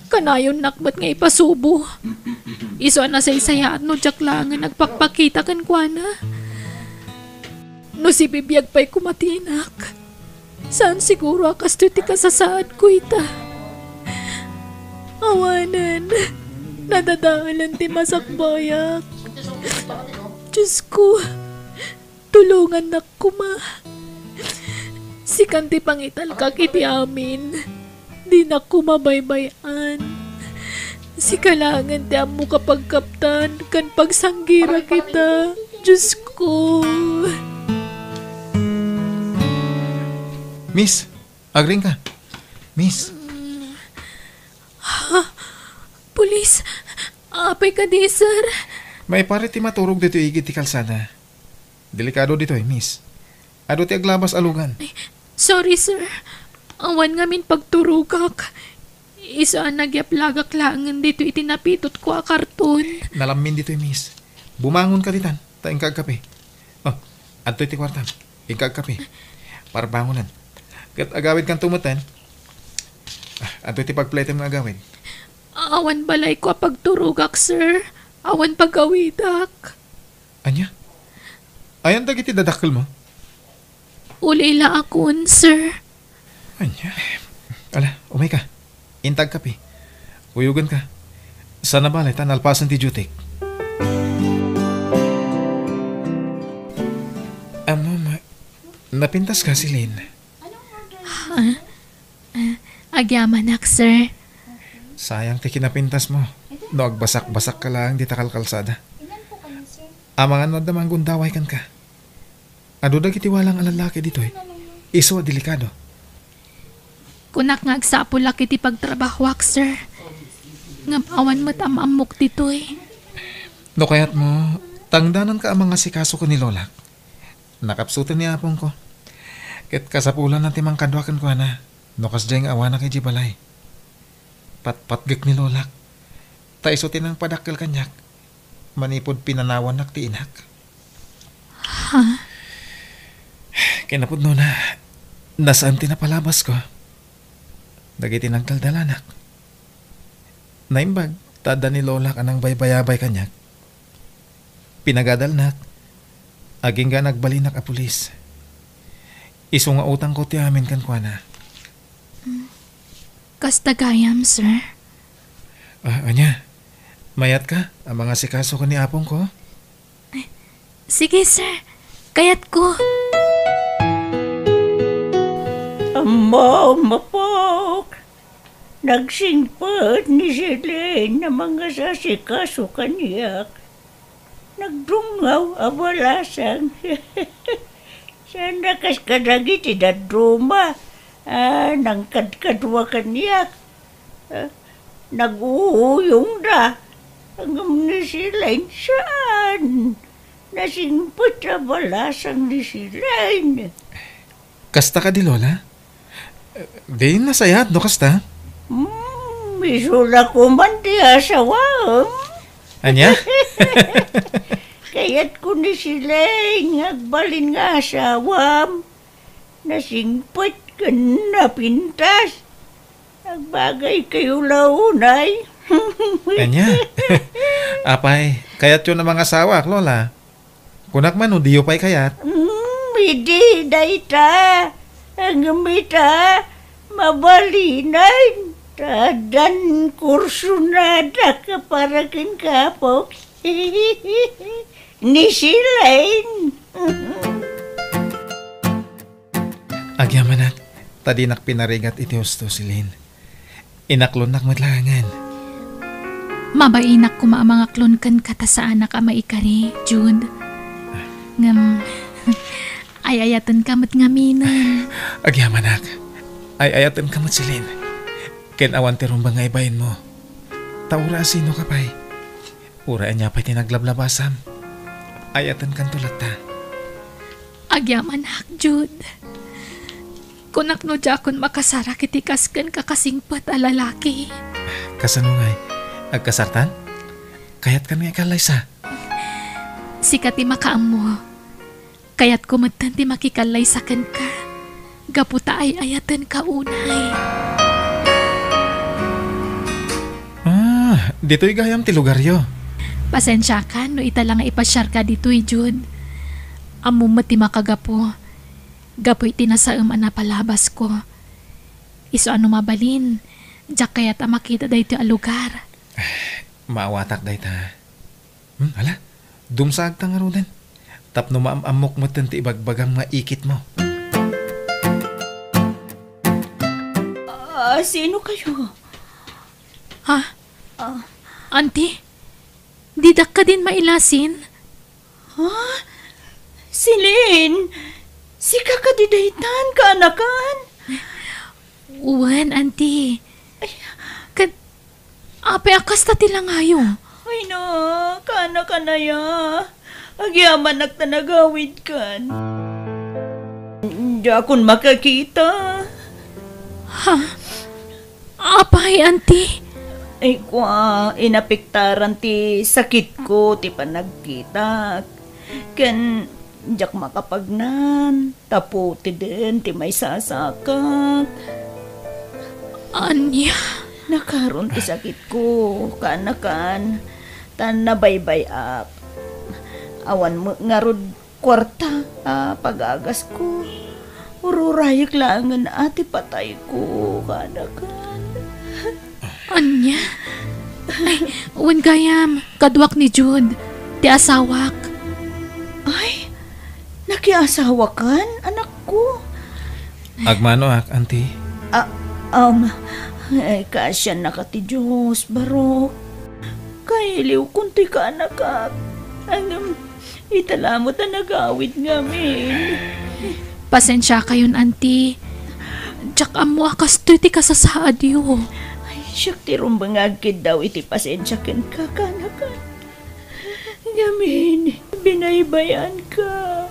Kanayonnak met nga ipasubo. Isu a nasaysayaat no diak laengen agpakpakita kenkuana. No sibibiag pay koma ti inak, saan siguro a kastoy ti kasasaadko ita. Awanen, nadadaelen ti masakbayak. Diosko, tulongannak koma. Sikan ti pangitalkak iti amin. Dinak koma baybay-an. Sika laengen ti ammo a pagkaptan ken pagsanggirak ita. Diyos ko. Miss, agring ka. Miss. Pulis, apay kadi, sir? Maiparit ti maturog ditoy igid ti kalsada. Delikado ditoy, miss. Adu ti aglabas a lugan. Sorry, sir. Awan ngamin pagturogak. Isu a nagyaplagak laengen ditoy iti napitotko a karton. Nalammin ditoy, miss. Bumangon ka ditan, ta inka agkape. Oh, adtoy ti kuartam. Inka agkape. Parbangonan. Ket agawidkanto metten. Ah, adtoy ti pagpletem nga agawid. Awan balayko a pagturogak, sir. Awan pagawidak. Ania? Ayan dagiti dadakkelmo? Ulila akon, sir. Ania? Ala, umay ka. Inta agkape. Uyogen ka. Sana balay ta nalpasen ti duty-k. Ammom, napintas ka, Celine? Ha? Ah, agyamanak, sir. Sayang ti kinapintasmo. No agbasak-basak ka laeng dita kalkalsada. Amangan no adda manggundaway kenka. Adu dagiti walang a lallaki ditoy. Isu a delikado. Kunak nga agsapulak iti pagtrabahoak, sir. Ngem awan met am-ammok ditoy. No kayatmo, tangdananka a mangasikaso ken ni lolak. Nakapsuten ni apongko. Ket kasapulanna ti mangkadua kenkuana no kasdiay nga awanak idiay balay. Patpatgek ni lolak, ta isu ti nangpadakkel kaniak manipud pinanawannak ti inak. Ha? Kinapudnona, nasaan ti napalabasko dagiti nagdaldalanak. Naimbag ta adda ni lolak a nangbaybayabay kaniak. Pinagadalnak, agingga nagbalinak a pulis. Isu nga utangko ti amin kenkuana. Kasta gayam, sir. Ah, ania? Mayatka a mangasikaso ken ni apongko? Sige, sir. Kayatko. Ammom, apok. Nagsingpet ni Celine a mangasikaso kaniak. Nagdungngaw a balasang. Saan a kas kadagiti dadduma a nangkadkadua kaniak. Ah, nag-uuyongda. Ngem ni Celine, saan. Nasingpet a balasang ni Celine. Kasta kadi, Lola? Di nasayaat no kasta? Hmm, isu la koman ti asawam. Ania? Kayatko ni Celine nga agbalin nga asawam. Nasingpet ken napintas. Agbagaykayo la unay. Ania? Apay, kayatyo a mangasawaak, Lola? Kunak man no diyo pay kayat? Mm, idi dayta. Ngem ita, mabalinen. Ta addan kursonadak para ken apok. Ni Celine. Agyamanak, ta dinak pinarigat iti husto, Celine. Inaklonnak met laengen. Mabainak koma a mangaklon kenka ta saanak a maikari, Jude. Ngem, ay-ayatenka met ngaminen. Agyamanak, ay-ayatenka met, Celine. Ken awan ti rumbeng nga ibainmo. Ta uray asinoka pay. Uray ania pay ti naglablabasam, ay-ayatenkanto latta. Agyamanak, Jude. Kunak no diakon makasarak iti kas kenka kasingpet a lalaki. Kasano ngay? Agkasartan? Kayatkan nga ikallaysa? Sika ti makaammo. Kayatko metten ti makikallaysa kenka, gapu ta ay-ayatenka unay. Ah, ditoy gayam ti lugaryo. Pasensiakan no ita la nga ipasiarka ditoy, Jude. Ammom met ti makagapu. Gapu iti nasaem a napalabasko. Isu a no mabalin, diak kayat a makita daytoy a lugar. Maawatak dayta. Hmm, ala, dumsaagta ngaruden. Tapno maam-ammok metten ti ibagbagam nga ikitmo. Ah, sino kayo? Ha? Ah. Auntie, didak kadin mailasin? Ha? Celine, sika kadi daytan, kaanakan? Wen, Auntie. Ay. Ket, apay a kasta ti langayo? Ay na, kaanakan aya. Agyamanak ta nagawidkan. Diakon makakita. Ha? Apay, Auntie? Ay, kua, inapektaran ti sakitko ti panagkitak. Ken diak makapagnan, ta putiden ti maisasakak. Ania? Nakaron ti sakitko, kaanakan, ta nabaybay-ak. Awan met ngarud kuarta a pagagasko. Ururayek laengen a ti patayko, kaanakan. Ania? Ay, wen gayam, kaduak ni Jude, ti asawak. Ay, nakiasawakan, anakko? Agmanoak, Auntie. Ah, um, ay, kaasiannaka ti Dios, barok. Kailiwkon toy kaanakak. Ngem, ita la met a nagawid ngamin. Pasensiakayon, Auntie. Diak ammo a kastoy ti kasasaadyo. Ay, siak ti rumbeng nga agkiddaw iti pasensia kenka, kaanakan. Ngamin, binaybay-anka.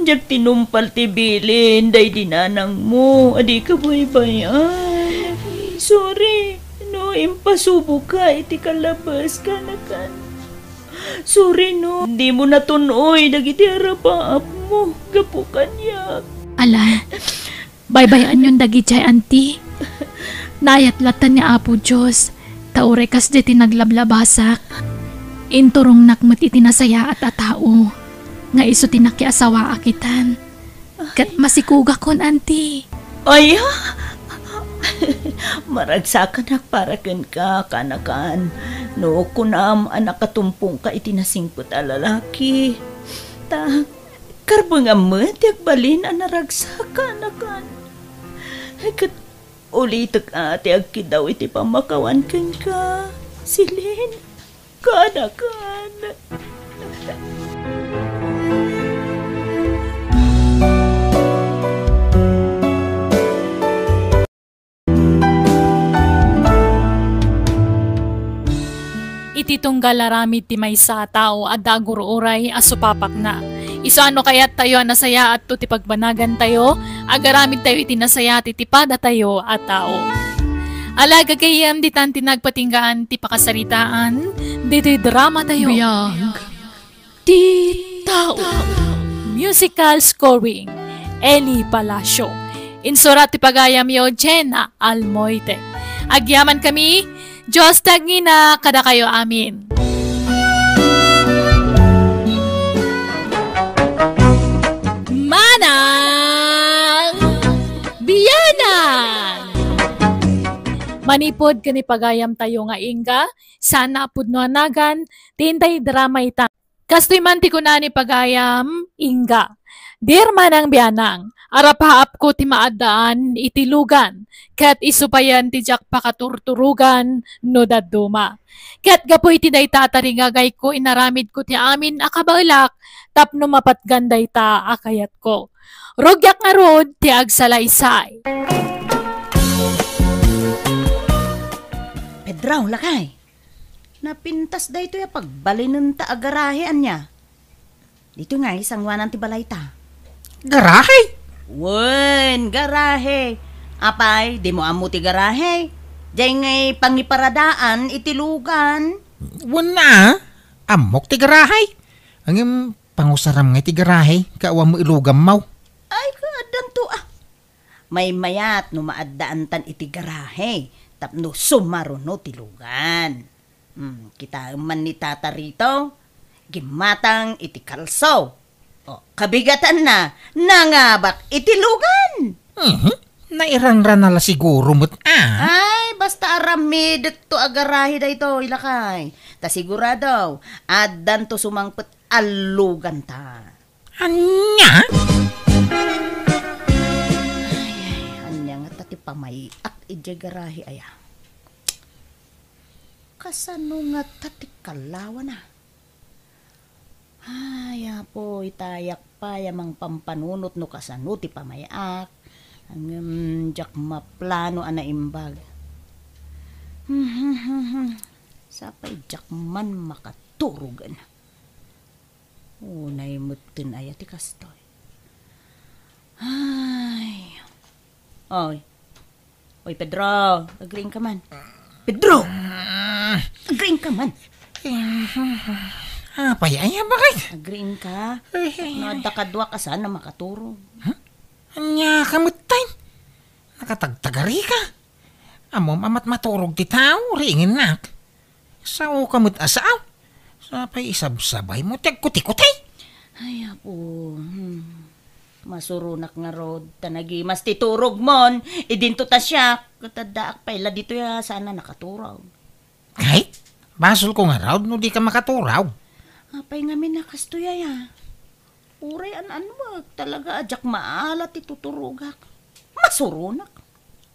Diak tinumpal ti bilin daydi nanangmo a dika baybay-an. Sorry no impasuboka iti kalabes, kaanakan. Sorry no dimo natun-oy dagiti arapaapmo gapu kaniak. Ala, baybay-anyon dagidiay, Auntie. Naayat latta ni Apo Dios, ta uray kasdiay ti naglablabasak. Inturongnak met iti nasayaat a tao, nga isu ti nakiasawaak itan. Ket masikugakon, Auntie. Aya? Maragsakanak para kenka, kaanakan. No kunam a nakatumpongka iti nasingpet a lalaki. Ta, karbengam met ti agbalin a naragsak, kaanakan. Ket ulitek a ti agkiddaw iti pammakawan kenka, Celine, kaanakan. Iti tunggal aramid ti maysa a tao, adda agur-uray a supapakna. Isu a no kayattayo a nasayaatto ti pagbanagantayo, agaramidtayo iti nasayaat iti padatayo a tao. Ala, gagayyem, ditan ti nagpatinggaan ti pakasaritaan ditoy dramatayo. Biag ti tao. Musical scoring, Eli Palacio. Insurat ti pagayamyo, Jenna Almoite. Agyamankami, Dios ti agngina kadakayo amin. Manang bianang! Manipud ken ni pagayamtayo nga Inga, saan a pudno a nagan ti intay drama ita. Kastoy man ti kuna ni pagayam, Inga. Dear Manang Bianang, arapaapko ti maaddaan iti lugan, ket isu payen ti diak pakaturturogan no dadduma. Ket gapu iti dayta a tarigagayko, inaramidko ti amin a kabaelak tapno mapatgan dayta a kayatko. Rugiak ngarud ti agsalaysay. Pedro, lakay. Napintas daytoy a pagbalinenta a garahe, ania? Ditoy ngay sanguanan ti balayta. Garahe? Wen, garahe. Apay, dimo ammo ti garahe? Diay ngay pangiparadaan iti lugan. Wen a, ammok ti garahe. Ngem pangusaram ngay ti garahe, ket awan met ilugammo. Ay, kaaddanto a. Maymayat no maaddaantan iti garahe tapno sumaruno ti lugan. Hmm, kitaem man ni Tata Rito, gimmatang iti kalso. O, kabigatanna, nangabak iti lugan. Mhm. Nairanrana la siguro met a. Ay, basta aramidekto a garahe daytoy, lakay. Ta sigurado, addanto sumangpet a luganta. Ania? Ay, ay, ania ngata ti pamay-ak idiay garahe aya? Kasano ngata ti kalawana? Ay, Apo, itayak pay a mangpampanunot no kasano ti pamay-ak. Ngem diak maplano a naimbag. Sapay diak man makaturogen. Unay metten aya ti kastoy. Ay. Oy. Oy, Pedro, agriing ka man. Pedro! Agriing ka man. Apay, ay, bakit? Agriing ka. Ay, ay, No, ay. adda kaduak a saan a makaturog. Ania ka metten? Nakatagtagari ka. Ammom a matmaturog ti tao, riingennak. Sao ka met a sao. Sapay isabsabay mo ti agkuti-kuti. Ay, Apo. Hmm. Masuronak ngarud, ta nagimas ti turogmon. Idinto ta siak, ket addaak pay la ditoy a saan a nakaturog. Ay, basol ko ngarud no di ka makaturog. Apay ngamin a kastoy aya? Uray an-anwek, talaga a diak maala ti tuturogak. Masuronak.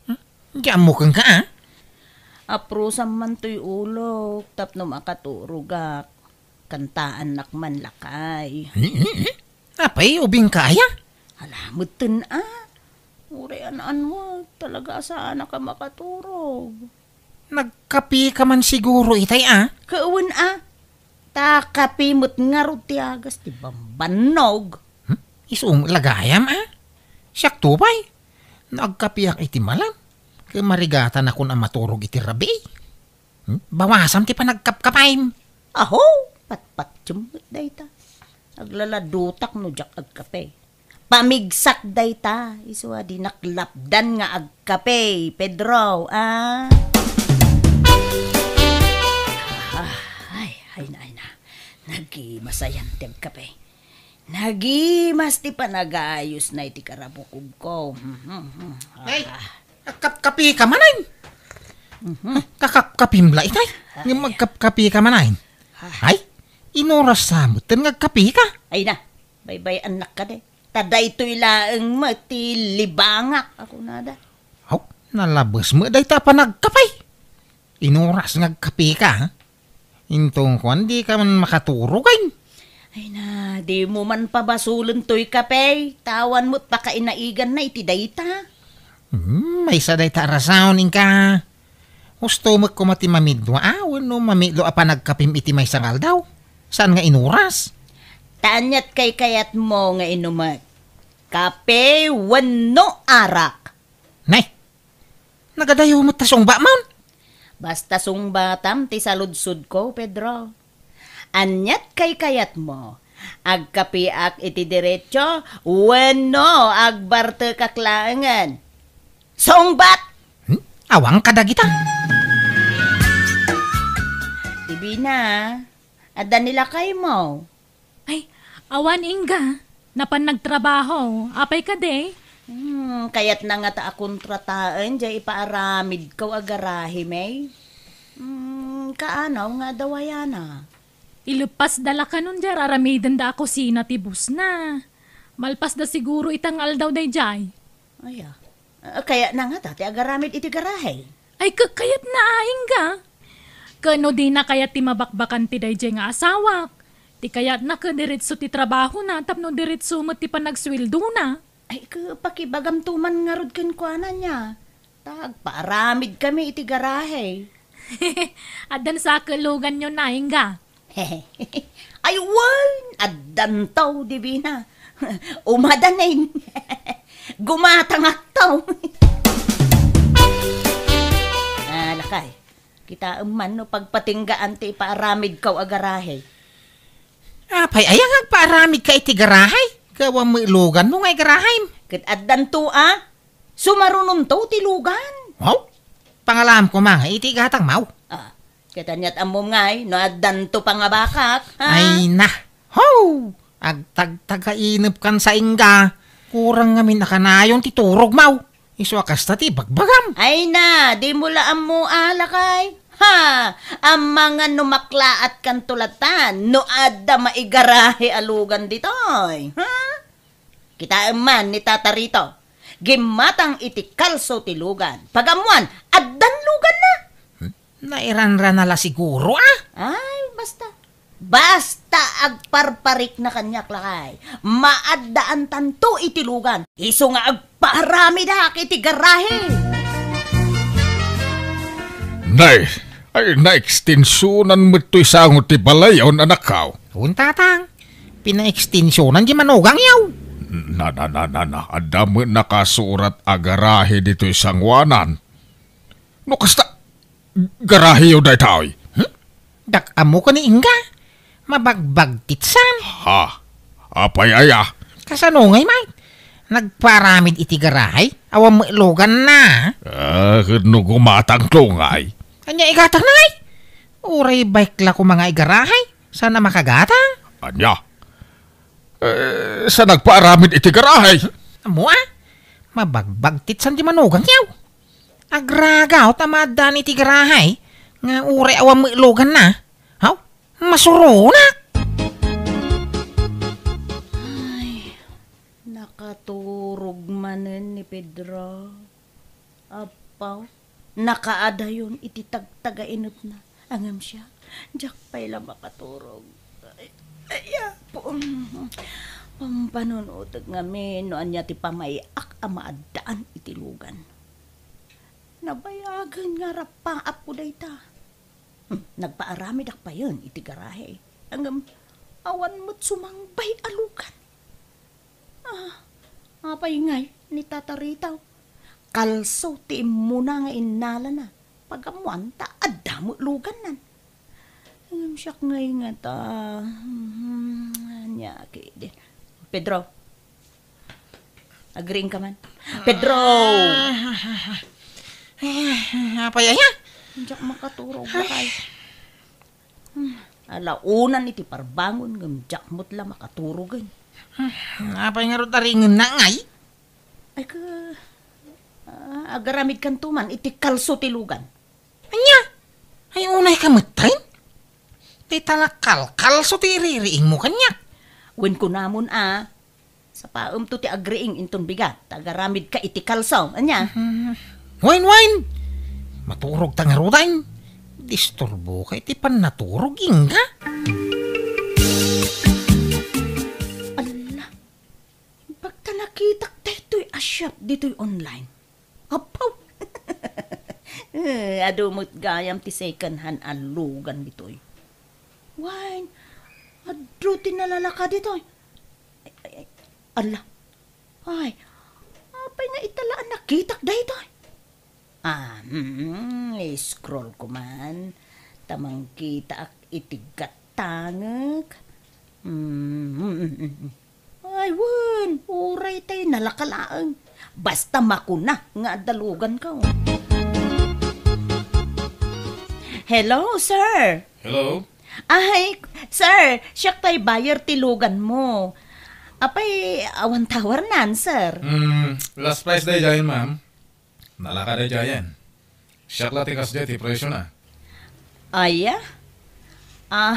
Hmm? Di ammo kenka, a? Aprosam man toy ulok tapno makaturogak. Kantaannak man lakay. Hmm, hmm, hmm. Apay, ubing ka aya? Ala, metten a. Uray an-anwek, talaga a saanak a makaturog. Nagkape ka man siguro itay, a? Kawen a. Ta kape met ngarud ti agas ti bambannog. Hmm? Isu met la gayam, a? Siak to pay. No agkapeak iti malam, ket marigatanakon a maturog iti rabii. Hmm? Bawasam ti panagkapkapem. Aho, patpatiem met dayta. Aglaladutak no diak agkape. Pamigsak dayta, isu a dinak lapdan nga agkape, Pedro, a? Ah, ay, ay na, ay na. Nagimasayan ti agkape. Nagimas ti panagayusna iti karabukobko. Ay, ah. Kakapkapi ka manen? Mhm. Kakapkapim la itay. Ay. Ngem agkapkapi ka manen? Ay. Ay, inuras sa metten nga agkapi ka. Ay na, baybay-annak kadi. Ta daytoy laeng met ti libangak a kunada. Aw, nalabes met dayta a panagkape. Inuras nga agkape ka, ha? Intong kuan, di ka man makaturog, ay. Ay na, di mo man pabasolen toy kape. Tawan met pakainaiganna iti dayta. Hmm, maysa dayta a rason, inka. Husto met koma ti mamidua, a, wenno mamitlo a panagkapim iti maysa nga aldaw. Saan nga inuras? Ta aniat kaykayatmo nga inumek? Kape wenno arak? Nay, nagadayo met ta sungbatmon. Basta sungbatam ti saludsodko, Pedro. Aniat kaykayatmo? Agkapeak iti diretso wenno agbartekak laengen? Sungbat! Hmm? Awan kadagita. Divina, adda ni lakaymo? Ay, awan, ingga. Napan nagtrabaho. Apay kadi? Hmm, kayatna ngata a kontrataen diay ipaaramidko a garahem, ay. Hmm, kaano nga adda wayana? Ileppasda la kanon diay ar-aramidenda a kusina ti bossna. Malpasda siguro ita nga aldaw daydiay. Aya. Ah, kayatna ngata ti agaramid iti garahe? Ay, kakayatna a, ingga. Ket no dina kayat ti mabakbakan ti daydiay nga asawak, ti kayatna ket diretso ti trabahona tapno diretso met ti panagsueldona. Ay, ket pakibagamto man ngarud kenkuana nia. Ta agpaaramidkami iti garahe. Addan sa a luganyo, ingga? Ay, wen, addanto, Divina. Umadanin. Gumatangakto. Ah, lakay, kitaem man no pagpatinggaan ti ipaaramidko a garahe. Apay, aya nga agpaaramidka iti garahe? Gapu met luganmo nga garahem. Ket addanto a. Sumarunonto ti lugan. Wow! Pangalaam koma nga iti gatangmo. Ah, ket aniat ammom ngay no addanto pangabakak, ha? Ay na. Ho! Agtagtagainepkan sa, ingga. Kurang ngamin a kanayon ti turogmo. Isu a kasta ti ibagbagam. Ay na, dimo la ammo a, lakay. Ha! Amangan no maklaatkanto latta no adda maigarahe a lugan ditoy. Ha? Kitaem man ni Tata Rito. Gimmatang iti kalso ti lugan. Pag-ammoan, addan luganna. Hmm? Nairanrana la siguro, a? Ay, basta. Basta ta agparparikna kaniak, lakay. Maaddaantanto iti lugan. Isu nga agpaaramidak iti garahe. Nay, ay, naekstensionan met toy sango ti balayon, anakko. Wen, tatang. Pinaekstensionan ti manugangyo. Na, na, na, na, na. Adda met nakasurat a garahe ditoy sangoanan. No kasta, garaheyo daytoy. Hmm? Dak ammo ken ni Inga. Mabagbagtitsan. Ha? Apay aya? Kasano ngay, Mike? Nagparamid iti garahe? Awan met luganna. Ah, ket no gumatangto ngay? Ania igatangna ngay? Uray bike la koma nga igarahe. Saan a makagatang? Ania? Eh, sa nagpaaramid iti garahe? Ammo a? Mabagbagtitsan ti manugangyo. Agragaw ta maaddaan iti garahe nga uray awan met luganna. Haw? Masuronak! Ay, nakaturog manen ni Pedro. Apaw, nakaadayon iti tagtagainepna. Ngem siak, diak pay la makaturog. Ay, ay, Apo, pampanunotek ngamin no ania ti pamay-ak a maaddaan iti lugan. Nabayagen nga rappaapko dayta. Hmm, nagpaaramidak payen iti garahe. Ngem, awan met sumangbay a lugan. Ah, apay ngay ni Tata Ritaw? Kalso ti immuna nga innalana. Pagammoan ta adda met lugannan. Ngem siak ngay ngata, hmm, ania ketdin. Pedro, agriingka man. Pedro! Apay aya? Diak makaturog, lakay. Hmm, alaonan iti parbangon ngem diak met la makaturogen. Hmm, apay ngarud a ringenna ngay? Ay, ka, ah, agaramidkanto man iti kalso ti lugan. Ania? Ay, unayka metten? Dayta la kalkalso ti iririingmo kaniak. Wen kunamon a, sapaemto ti agriing inton bigat, ta agaramidka iti kalso. Ania? Hmm. Wen, wen! Maturogta ngaruden. Disturboka iti pannaturog, Inga. Ala, imbag ta nakitak daytoy a shop ditoy online. Apaw! Eh, adu met gayam ti second hand a lugan ditoy. Wen, adu ti nalalaka ditoy. Ay, ay, ay, ala. Ay, apay nga ita la a nakitak daytoy? Ah, mm, i-scroll ko man. Ta mangkitaak iti gatangek. Mm, mm, mm, mm. Ay, wen, uray tay nalaka laeng. Basta makuna nga adda luganko. Hello, sir. Hello? Ay, sir, siak tay buyer ti luganmo. Apay, awan towernan, sir? Hmm, last price daydiayen, ma'am. Nalaka daydiayen. Siak la ti kasdiay ti presiona. Aya? Ah,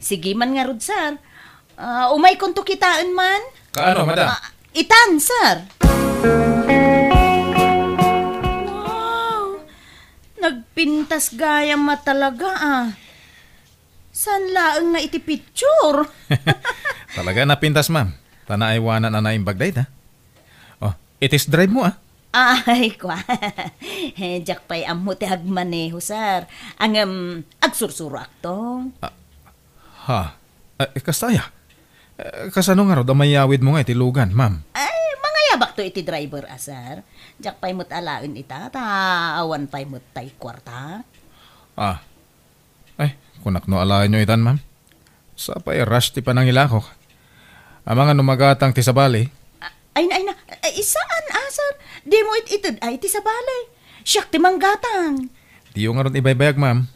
sige man ngarud, sir. Ah, umaykonto kitaen man? Kaano, madam? Ah, itan, sir. Wow! Nagpintas gayam a talaga, ah. Saan laeng nga iti picture? Talaga napintas, ma'am. Ta naaywanan a naimbag dayta. Oh, i-test drive mo, ah. Ay, kwa. Eh, diak pay ammo ti agmaneho, sir. Ngem, agsursuroakto. Ah, ha? Eh, kasta aya? Eh, kasano ngarud a mayawid mo nga iti lugan, ma'am? Ay, mangayabakto iti driver a, sir. Diak pay met alaen ita, ta awan pay met tay kuarta. Ah, Ay, kunak no alaenyo itan, ma'am. Sapay rush ti panangilakok. Amangan no magatang ti sabali. A-, ay na, ay na. Ay, saan, ah, sir? Dimo it-ited ay ti sabali. Siak ti manggatang. Diyo ngarud ibaybayag, ma'am.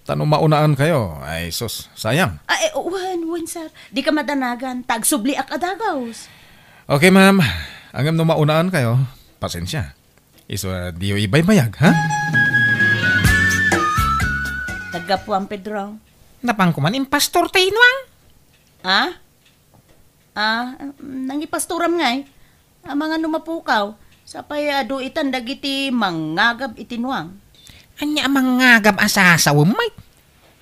Ta no maunaan kayo, ay sus, sayang. Ay, wen, wen, sir. Dika madanagan, ta agsubliak a dagaws. Okay, ma'am. Ngem no maunaan kayo, pasensia. Isu a diyo ibaybayag, ha? Naggapuam, Pedro. Napanko man impastor ti inuang. Ah? Ah, nangipastoram ngay? Amangan no mapukaw, sapay adu itan dagiti mangngagab iti nuang. Ania a mangngagab a sasawem, Mike?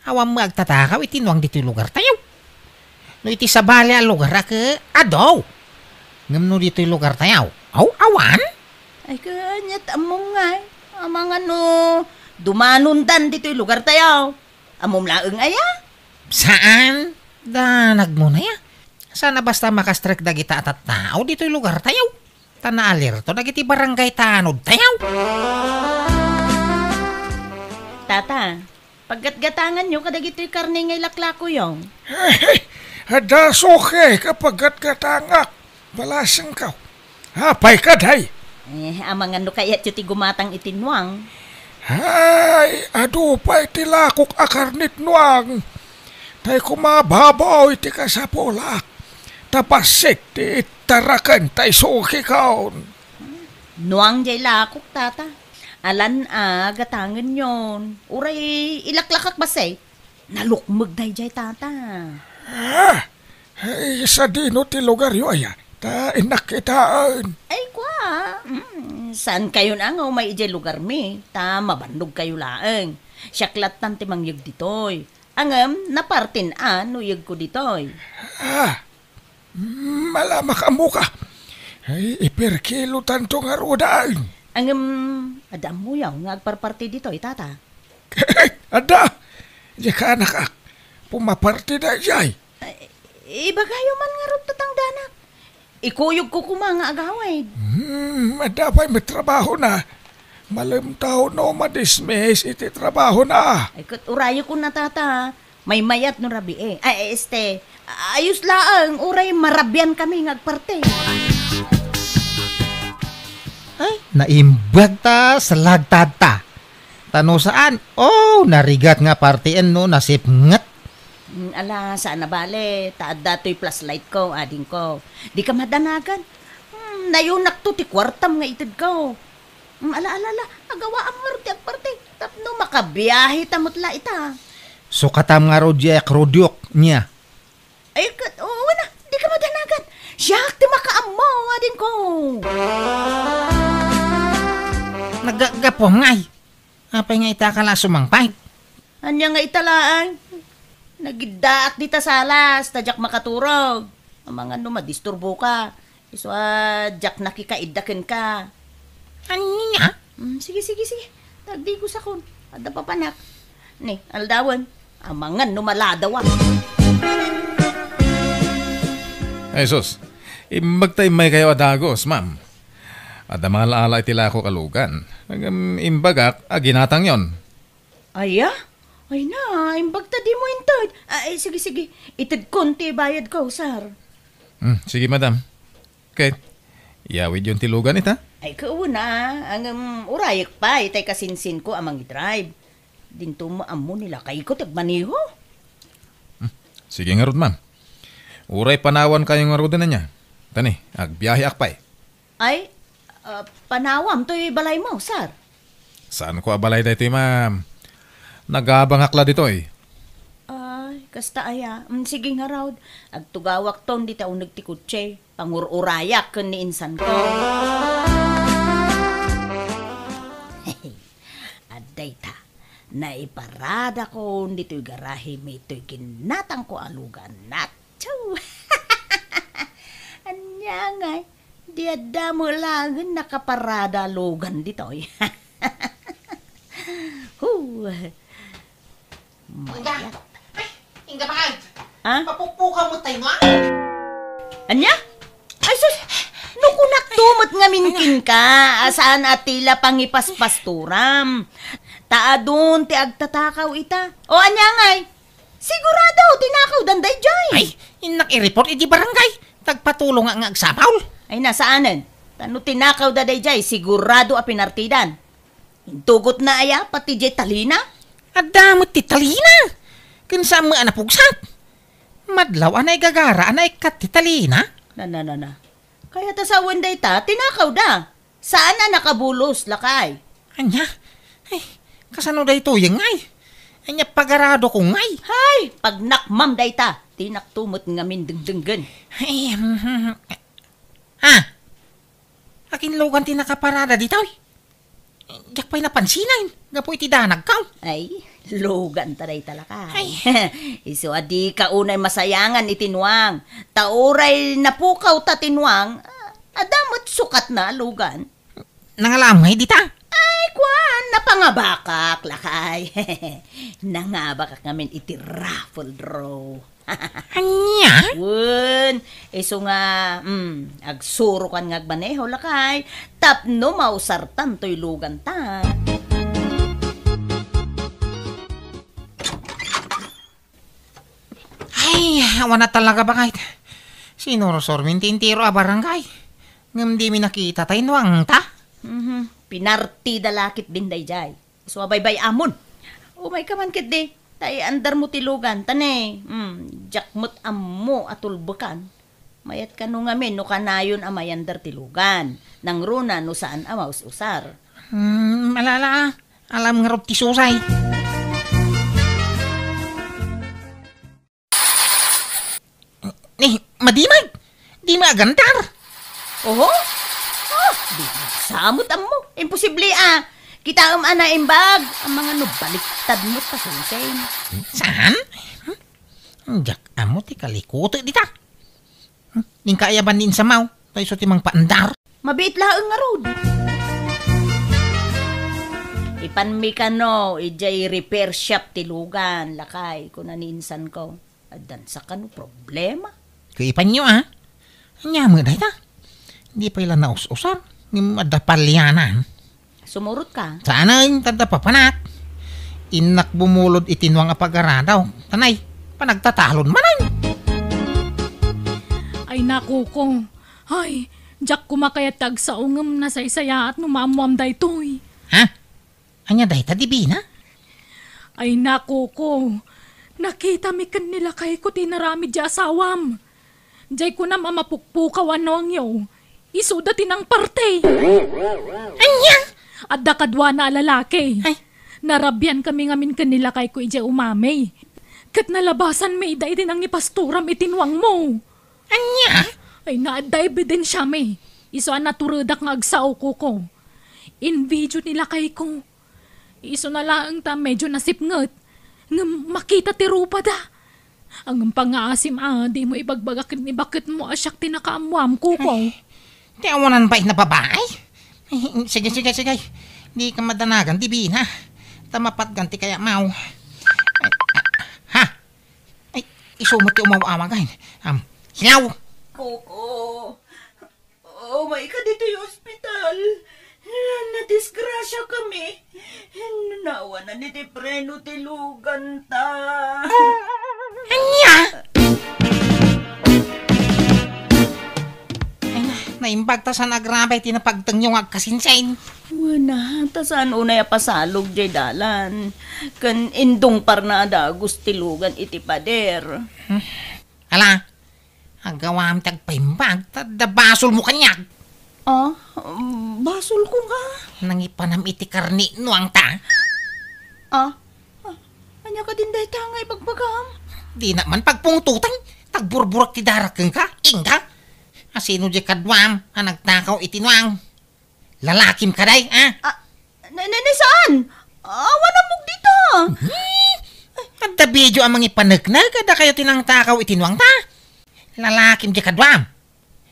Awan met agtatakaw iti nuang ditoy lugartayo. No iti sabali a lugar a ke, adu. Ngem no ditoy lugartayo, aw, awan? Ay, ket aniat ammom ngay? Amangan no dumanondan ditoy lugartayo. Ammom laeng aya? Saan? Danagmo na ya. Saan a basta makastrek dagita a tattao ditoy lugartayo. Ta naalerto dagiti barangay tanodtayo. Tata, paggatgatanganyo kadagitoy karne nga ilaklakoyo. Adda suke ka paggatgatangak. Balasengko. Apay kadi? Eh, amangan no kayatyo ti gumatang iti nuang. Ay, adu pay ti lakok a karnet nuang. Tay kumababaw iti kasapulak. Ta bassit ti ittaraken tay sukikon. Nuang jay lakok, tata. Alan a gatangenyon. Uray ilaklakak bassit. Nalukmeg dayjay, tata. Ah, ay, sadino ti lugaryo aya? Ta innak kitaen. Ay, kua. Mm, saan kayon a nga umay idiay lugarmi? Ta mabannog kayo laeng. Siak lattan ti mangyeg ditoy. Ngem, napartin a no iyegko ditoy. Ah, mm, ala makaammoka. Ay, iperkilotanto ngarud. Ngem, adda ammoyo nga agparparti ditoy, tata? Adda! Diay kaanakak. Pumaparti daydiay. Ay, ibagayo man ngarud ta tangdanak. Ikuyogko koma nga agawid. Hmm, adda pay met trabahona. Malem ta no madismiss iti trabahona. Ay, ket urayekon a, tata. Maymayat no rabii. Ay, este, ayos laeng, uray marabian kami nga agparti. Ay, naimbag ta, salagtad ta. Ta no saan, oh, narigat nga partien no nasipnget. Mm, ala, saan a bale, ta adda toy flashlight ko, adingko. Dika madanagan. Hmm, nayonakto ti kuartam nga itedko. Mm, ala, ala, ala, agawaam ngarud ti agparti. Tapno makabiahe ta met la ita. Sukatam ngarud diay akrodyok, nia. Ay, ket, oo na, dika madanagan. Siak ti makaammo, adingko. Naggapuam ngay. Apay nga ita ka la sumangpet? Ania nga ita laeng? Nagiddaak dita salas, ta diak makaturog. Amangan no madisturboka. Isu a diak nakikaidda kenka. Ania? Mm, sige, sige, sige. Tagdigosakon. Adda papanak. Ni, aldawen. Amangan no maladawa. Ay, sus. Imbag ta immaykayo a dagos, ma'am. Adda mala-ala iti lakok a lugan. Ngem imbagak a ginatangyon. Aya? Ay na, imbag ta dimo inted. Ay, sige, sige. Itedkon ti bayadko, sir. Hmm, sige, madam. Ket, iyawidyon ti lugan ita? Ay, kauna, ngem urayek pay tay kasinsinko a mangidrive. Dinto mo ammo ni lakayko ti agmaneho. Hmm, sige ngarud, ma'am. Uray panawankayo ngaruden ania. Ta ni, agbiaheak pay. Ay, ah, panawam toy balaymo, sir? Saanko a balay daytoy, ma'am. Nagabangak la ditoy. Ay, kasta aya. Mm, sige ngarud. Agtugawakton dita uneg ti kotse. Pangur-urayak ken ni insanko. Adda ita. Naiparadakon ditoy garahem itoy ginatangko a lugan. Atsu! Ania ngay? Di adda met laengen nakaparada a lugan ditoy. Hu! Inda. Mayat. Ay, inda, bakit? Ha? Papukpukaw met tay nuang. Ania? Ay, sus! No kunakto met ngamin kenka, a saan a ti la pangipaspasturam. Ta adun ti agtatakaw ita. O, ania ngay? Sigurado, tinakawdan daydiay. Ay, innak i-report iti barangay. Tagpatulongak nga agsapaw. Ay, na, saanen? Ta no tinakawda daydiay, sigurado a pinartidan. Intugotna aya pati diay talina? Adda met ti talina. Ken saan met a napugsat. Madlaw a naigagara a naikkat ti talina. Na, na, na, na. Kayat a sawen dayta, tinakawda. Saan a nakabulos, lakay. Ania? Ay, kasano daytoy ngay? Ania pagaradokon ngay? Hay, pagnakmam dayta. Dinakto met ngamin dengdenggen. Ay, hmm, hmm, hmm. Ah! Akin lugan ti nakaparada ditoy? Diak pay napansinan, gapu iti danagkaw. Ay, luganta dayta, lakay. Ay. Isu a dika unay masayangan iti nuang. Ta uray napukawta ti nuang, adda met sukatna a lugan. Nangalam ngay dita? Ay, kuan, napangabakak, lakay. Nangabakak ngamin iti raffle draw. Ania? Wen, isu nga, mm, agsurokan nga agmaneho, lakay, tapno mausartan toy luganta. Ay, awan a talaga, bakay. Sinursor mi ti entero a barangay. Ngem dimi nakita tay nuangta. Mhm. Pinartida la ketdin daydiay. Isu a baybay-amon. Umayka man ketdi, ta iandarmo ti luganta ne. Hmm, diak met ammo a tulbekan. Mayat kano ngamin no kanayon a mayandar ti lugan. Nangruna no saan a maus-usar. Hmm, alala, alam ngarud ti susay. Ni, madimag! Dimi agandar! Oho? Oh, di samot ammo. Imposible, ah. Kitaem a naimbag. Ang mga no baliktad mo, pasunsin. Saan? Hmm? Diak ammo ti kalikuto dita. Hmm? Ning kaayaban ni insamaw. Tayo so ti mangpaandar. Mabiit laeng ngarud. Ipanmi kano, idiay repair shop ti lugan, lakay, kuna ni insan ko. Addan sa kano problema. Kuipanyo, ah. Anya mo dayta? Di pay la naus-usar. Ngem adda palianan. Sumurot ka. Saan ay tadda papanak? Innak bumulod iti nuang a pag-aradaw. Tanay, panagtatalon manen. Ay, naku ko. Ay, diak koma kayat ti agsao ngem nasaysayaat no maammoam daytoy. Ha? Ania dayta, Divina? Ay, naku ko. Nakitami ken ni lakayko ti inaramid ti asawam. Diay kunam a mapukpukaw a nuangyo. Isuda ti nangparti. Ania? Adda kaduana a lalaki. Ay. Narabiankami ngamin ken ni lakayko idiay umami. Ket nalabasanmi ida iti nangipastoram iti nuangmo. Ania? Ay, naadda ebidensiami. Isu a naturedak nga agsao, Kuko. Invideo ni lakayko. Isuna laeng ta medyo nasipnget. Ngem makita ti rupada. Ngem pangngaasim a dimo ibagbaga ken ni baketmo a siak ti nakaammoam, Kuko. Ay, ti awanan pay na babae? Ay, sige, sige, sige. Dika madanagan, Divina. Ta mapatgan ti kayamaw. Ay, ha? Ay, isu met ti umaw-awag, ay. Am, hello? Kuko. Umayka ditoy ospital. Nadisgrasiakami. Naawanan iti preno ti luganta. Ania? Ay na, naimbag ta saan agrabe ti napagtengyo nga agkasinsin. Wen a, ta saan unay a pasalog diay dalan. Ken indungparna a dagus ti lugan iti pader. Hmm. Ala, agawam ti agpaimbag, ta adda basolmo kaniak. Ah, basolko nga? Nangipanam iti karni nuangta. Ah? Ah, ania kadin dayta nga ibagbagam? Dinak man pagpungtotan, ta agburburak ti darak kenka, inka. Asino diay kaduam a nagtakaw iti nuang? Lalakim kadi, ah? Ah, na, na, na saan? Awan ammok dita. Hmm? Adda video a mangipaneknek, adda kayo ti nangtakaw iti nuangta. Lalakim diay kaduam.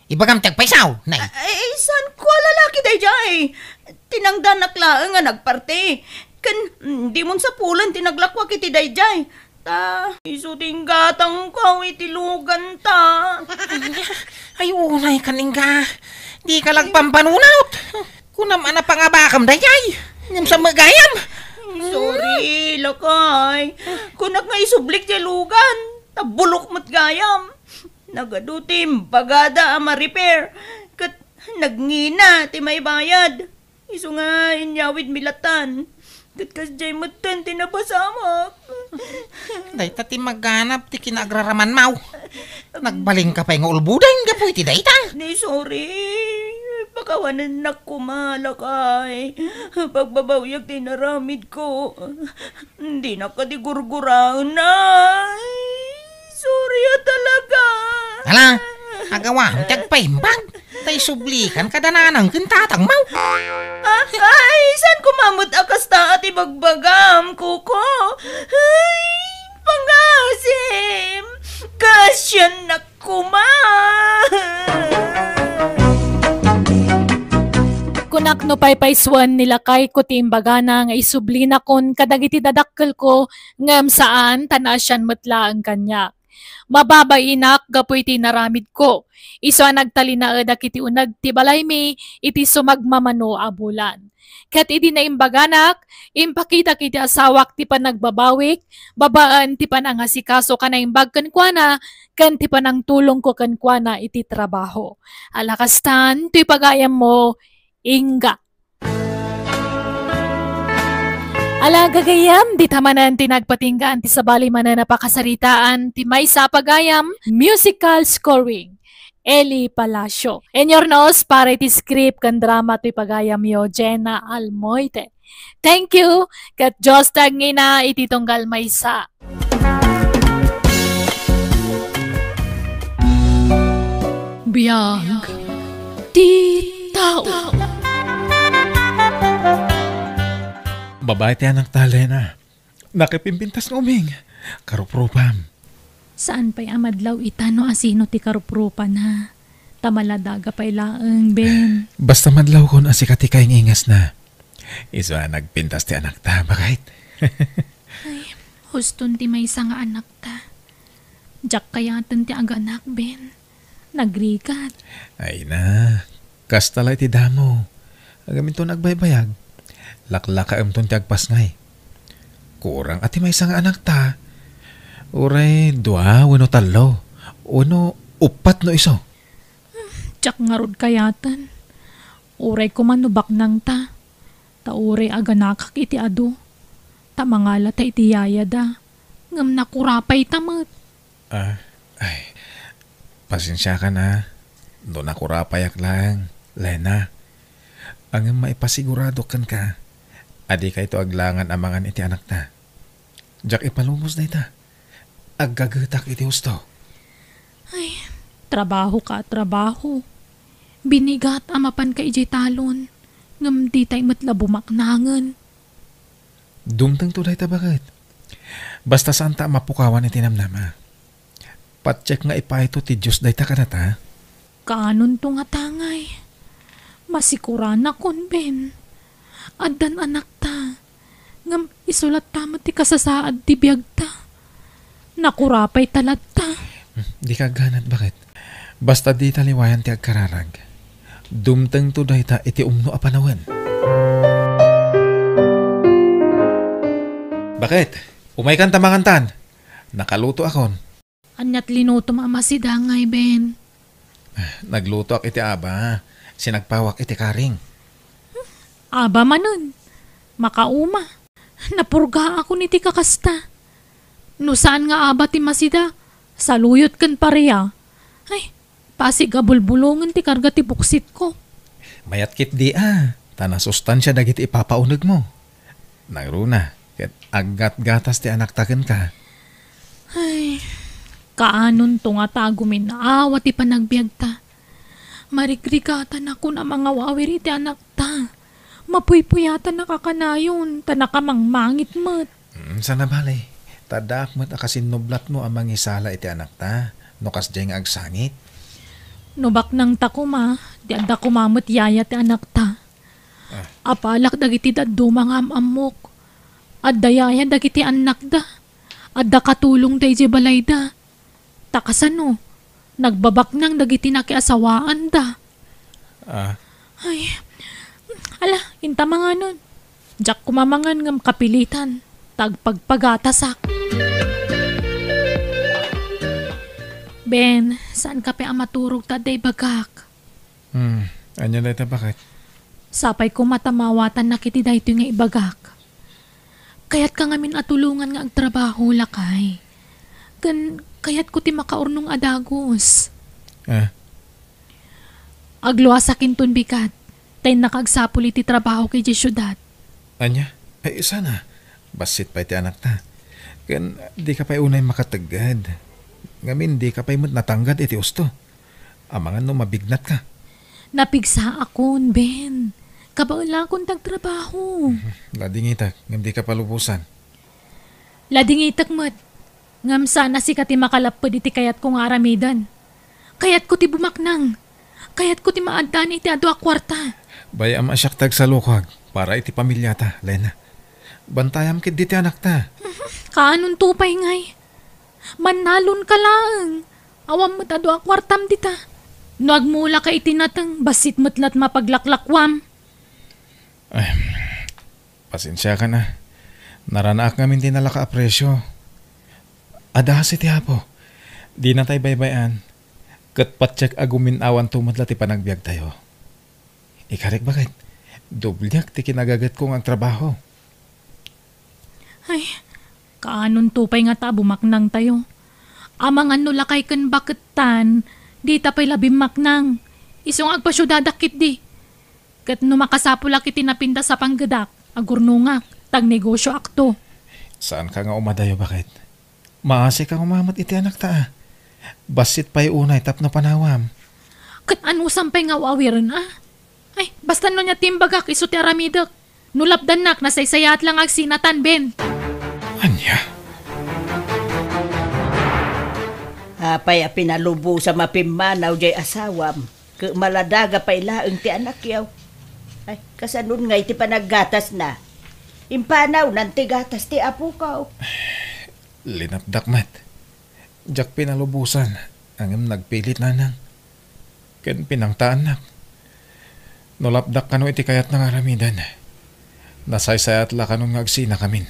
Ibagam ti agpaysaw, nay. Ay, ay, saan ko a lalaki daydiay? Tinangdanak laeng nga nagparti. Ken, mm, dimon sapulen ti naglakuak iti daydiay. Ta, isu ti inggatangko iti luganta. Ay, unay kan, ingga. Dika lagpampanunot. Kunam a napangabakam daydiay. Ngem sa magayam. Sorry, lakay. Kunak nga isublik ti lugan. Ta bulok met gayam. Nagadu ti imbagada a ma-repair. Ket nagngina ti maibayad. Isu nga inyawidmi latan. Ket kasdiay metten ti napasamak. Dayta ti maganap ti kinaagraramanmaw. Nagbalinka pay nga ulbodeng gapu iti dayta. Ni sorry. Pakawanennak koma, lakay. Pagbabawiak ti inaramidko. Dinak kadi gurguraen, ay. Sorry a talaga. Ala, agawam ti agpaimbag. Ta isublikan kada nanang ken tatangmaw. Ay, saan koma met a kasta ti bagbagam, Kuko? Ay, pangasim! Kasiannak koma! Kunak no paypaysuan ni lakayko ti imbagana nga isublinakon kadagiti dadakkelko ngem saan ta naasian met laeng kaniak. Mababainak gapu iti inaramidko. Isu a nagtalinaedak iti uneg ti balaymi iti sumagmamano a bulan. Ket idi naimbaganak, impakitak iti asawak ti panagbabawik babaen ti panangasikaso a naimbag kenkuana ken ti panangtulongko kenkuana iti trabaho. Ala kastan, toy pagayammo, ingga. Ala, gagayyem, dita manen ti nagpatinggaan ti sabali manen a pakasaritaan ti maysa a pagayam, musical scoring, Eli Palacio. Inurnos para iti script ken drama toy pagayamyo, Jenna Almoite. Thank you, ket Dios ti agngina iti tunggal maysa. Biag ti tao. Babae ti anakta, Lena. Nakipimpintas nga uming. Karuprupam. Saan pay a madlaw ita no asino ti karuprupana. Ta maladaga pay laeng, Ben. Basta madlawkon a sika ti kaingingasna. Isu a nagpintas ti anakta, baket. Ay, huston ti maysa nga anakta. Diak kayaten ti aganak, Ben. Nagrigat. Ay na, kasta la iti damo. Agaminton agbaybayag. Laklakaemton ti agpasngay. Kurang a ti maysa nga anakta. Uray dua wenno tallo. Wenno uppat no isu. Diak ngarud kayaten. Uray koma no baknangta. Ta uray aganakak iti adu. Ta mangalata iti yayada. Ngem nakurapayta met. Ah, ay, pasensiakan a. No nakurapayak laeng, Lena. Ngem maipasigurado kenka a dikayto aglangan a mangan iti anakta. Diak ipalubos dayta. Aggagetak iti husto. Ay, trabaho ka, trabaho. Binigat a mapanka idiay talon, ngem ditay met la bumaknangen. Dumtengto dayta, baket. Basta saanta a mapukawan iti namnama. Patiek nga ipayto ti Dios dayta kadata. Kaanonto nga tangay. Masikuranakon, Ben. Addan anakta. Ngem isu latta met ti kasasaad ti biagta. Nakurapayta latta. Hmm, dika agganat, baket. Basta dita liwayan ti agkararag. Dumtengto dayta iti umno a panawen. Baket, umaykan ta mangantan. Nakalutoakon. Aniat linutom a masidangay, Ben? Naglutoak iti aba. Sinagpawak iti karing. Aba manen. Makauma. Napurgaakon iti kakasta. No saan nga aba ti masida, saluyot ken paria. Ay, pasig a bulbulongen ti karga ti buksitko. Mayat ketdi a, ta nasustansia dagiti ipapaunegmo. Nangruna, ket aggatgatas ti anakta kenka. Ay, kaanonto nga ta aguminaawa ti panagbiagta. Marigrigatanakon a mangawawir iti anakta. Mapuypuyatanak a kanayon, ta nakamangmangit met. Mm, sana bale, ta addaak met a kasinnublatmo a mangisala iti anakta, no kasdiay nga agsangit. No baknangta koma, di adda koma met yaya ti anakta. Ah. Apalak dagiti dadduma nga am-ammok. Adda yaya dagiti annakda. Adda katulongda idiay balayda. Ta kasano, nagbabaknang dagiti nakiasawaanda. Ah. Ay, ala, inta manganon. Diak koma mangan ngem kapilitan. Ta agpagpagatasak. Ben, saanka pay a maturog ta adda ibagak? Hmm, ania dayta, baket? Sapay koma ta maawatannak iti daytoy nga ibagak. Kayatka ngamin a tulongan nga agtrabaho, lakay. Ken kayatko ti makaurnong a dagus. Ah. Agluasak inton bigat, ta innaka agsapul iti trabahok idiay siudad. Ania? Ay, sana. Bassit pay ti anakta. Ken dika pay unay makategged. Ngamin, dika pay met natanggad iti husto. Amangan no mabignatka. Napigsaakon, Ben. Kabaelakon ti agtrabaho. Ladingitek, ngem dika palubosan. Ladingitek met, ngem saan a sika ti makalapped iti kayatko nga aramiden. Kayatko ti bumaknang. Kayatko ti maaddaan iti adu a kuarta. Bay-am a siak ti agsalukag para iti pamiliata, Lena. Bantayam ketdi ti anakta. Kaanonto pay ngay? Mannalonka laeng. Awan met adu a kuartam dita. No agmulaka iti nateng, bassit met la't mapaglaklakuam. Ay, pasensiakan a. Naranaak ngamin ti nalaka a presio. Adda kasi ti Apo. Dinatay baybay-an. Ket patiek a gumin-awanto met la ti panagbiagtayo. Ikarik baket, dobliak ti kinagagetko nga agtrabaho. Ay, kaanonto pay ngata a bumaknangtayo? Amangan no lakay ken bakettan, dita pay la bimmaknang. Isu nga agpasiudadak ketdi. Ket no makasapulak iti napintas a panggedak, agurnongak, ta agnegosioakto. Saanka nga umadayo, baket? Maasika nga umamat iti anakta a. Bassit pay unay tapno panawam. Ket anusam pay nga aw-awiren a? Ay, basta no nia ti imbagak, isu ti aramidek. No lapdannak, nasaysayaat la nga agsinatan, Ben. Ania? Apay a pinalubosam a pimmanaw jay asawam? Ket maladaga pay laeng ti anakyo. Ay, kasanon ngay ti panaggatasna? Impanawnan ti gatas ti apokaw. Linapdak met. Diak pinalubosan, ngem nagpilit, nanang. Ken pinangtaannak. No lapdak kano iti kayatna nga aramiden, nasaysayaat la kanon nga agsinakamin.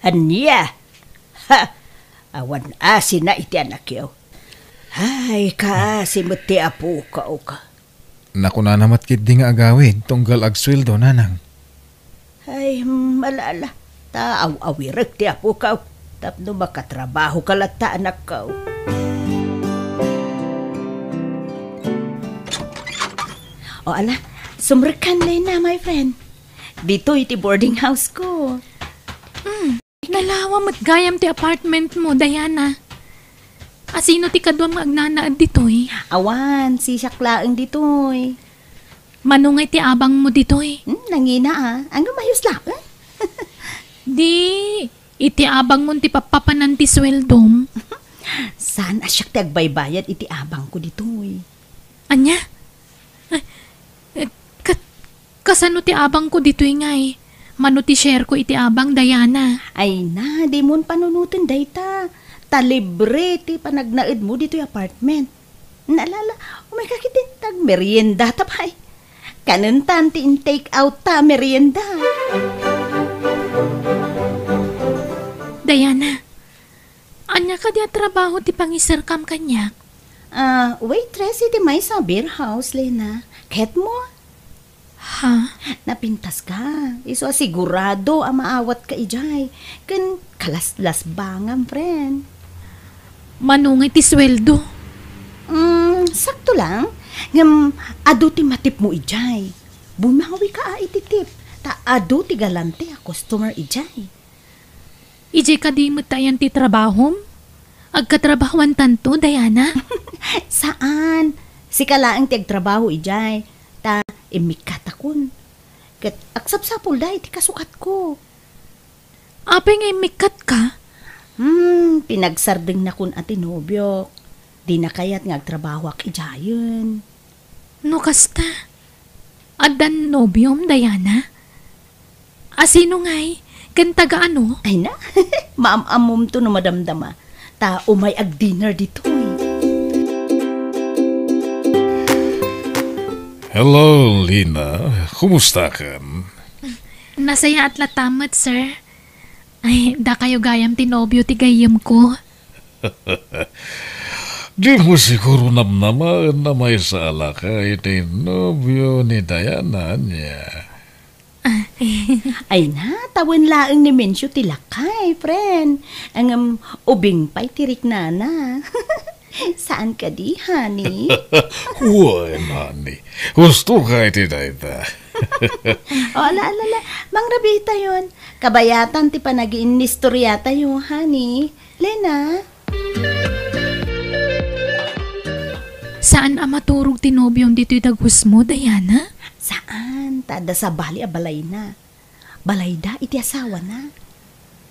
Ania? Ha! Awan asina iti anakyo. Ay, kaasi met ti apokaw ka. Nakunana met ketdi nga agawid tunggal agsueldo, nanang. Ay, hmm, ala, ala. Ta aw-awirek ti apokaw tapno makatrabahoka latta, anakkaw. O, ala, sumrekkan, Lena, my friend. Ditoy ti boarding house ko. Hmm, nalawa met gayam ti apartment mo, Diana. Asino ti kaduam nga agnanaed ditoy? Awan, sisiak laeng ditoy. Mano ngay ti abang mo ditoy? Hmm, nangina a. Ngem ayos laeng. Di, iti abang mo ti pappapanan ti sueldom. Saan a siak ti agbaybayad iti abang ko ditoy? Ania? Eh, eh, kat-, kasano ti abang ko ditoy ngay? Mano ti share ko iti abang, Diana? Ay na, di mon panunoten dayta. Ta libre ti panagnaed mo ditoy apartment. Naalala, umay ka ketdi ta agmerienda ta pay. Kanentan ti in-take out ta merienda. Diana, ania kadi a trabaho ti pangiserkam kaniak? Ah, waitress iti maysa a beer house, Lena. Ket mo? Ha? Napintaska. Isu a sigurado a maawatka idiay. Ken kalaslasbangam, friend. Mano ngay ti sueldo? Mm, sakto lang. Ngem adu ti matipmo idiay. Bumawika a iti tip. Ta adu ti galante a customer idiay. Idiay kadi met ta ayan ti trabahom? Agkatrabahoantanto, Diana? Saan. Sika laeng ti agtrabaho idiay. Ta immikkatakon. Ket agsapsapulda iti kasukatko. Apay nga immikkatka? Hmm, pinagsardengnakon a ti nobiok. Dina kayat nga agtrabahoak idiayen. No kasta, addan nobiom, Diana? Asino ngay? Ken taga ano? Ay na, maam-ammomto no madamdama. Ta umay ag-dinner ditoy. Hello, Lena. Kumustakan? Nasayaat latta met, sir. Ay, dakayo gayam ti nobio ti gayyemko. Dimo siguro namnamaen a maysa a lakay ti nobio ni Diana, ania? Ah, eh. Ay na, tawen laeng ni Mencio ti lakay, friend. Ngem ubing pay ti riknana. Saan kadi, honey? Wen, honey. Husto ka iti dayta. O, ala, ala, ala. Mangrabiitayon. Kabayatan ti panagiinnistoriatayo, honey. Lena? Saan a maturog ti nobiom ditoy dagusmo, Diana? Saan, ta adda sabali a balayna. Balayda iti asawana.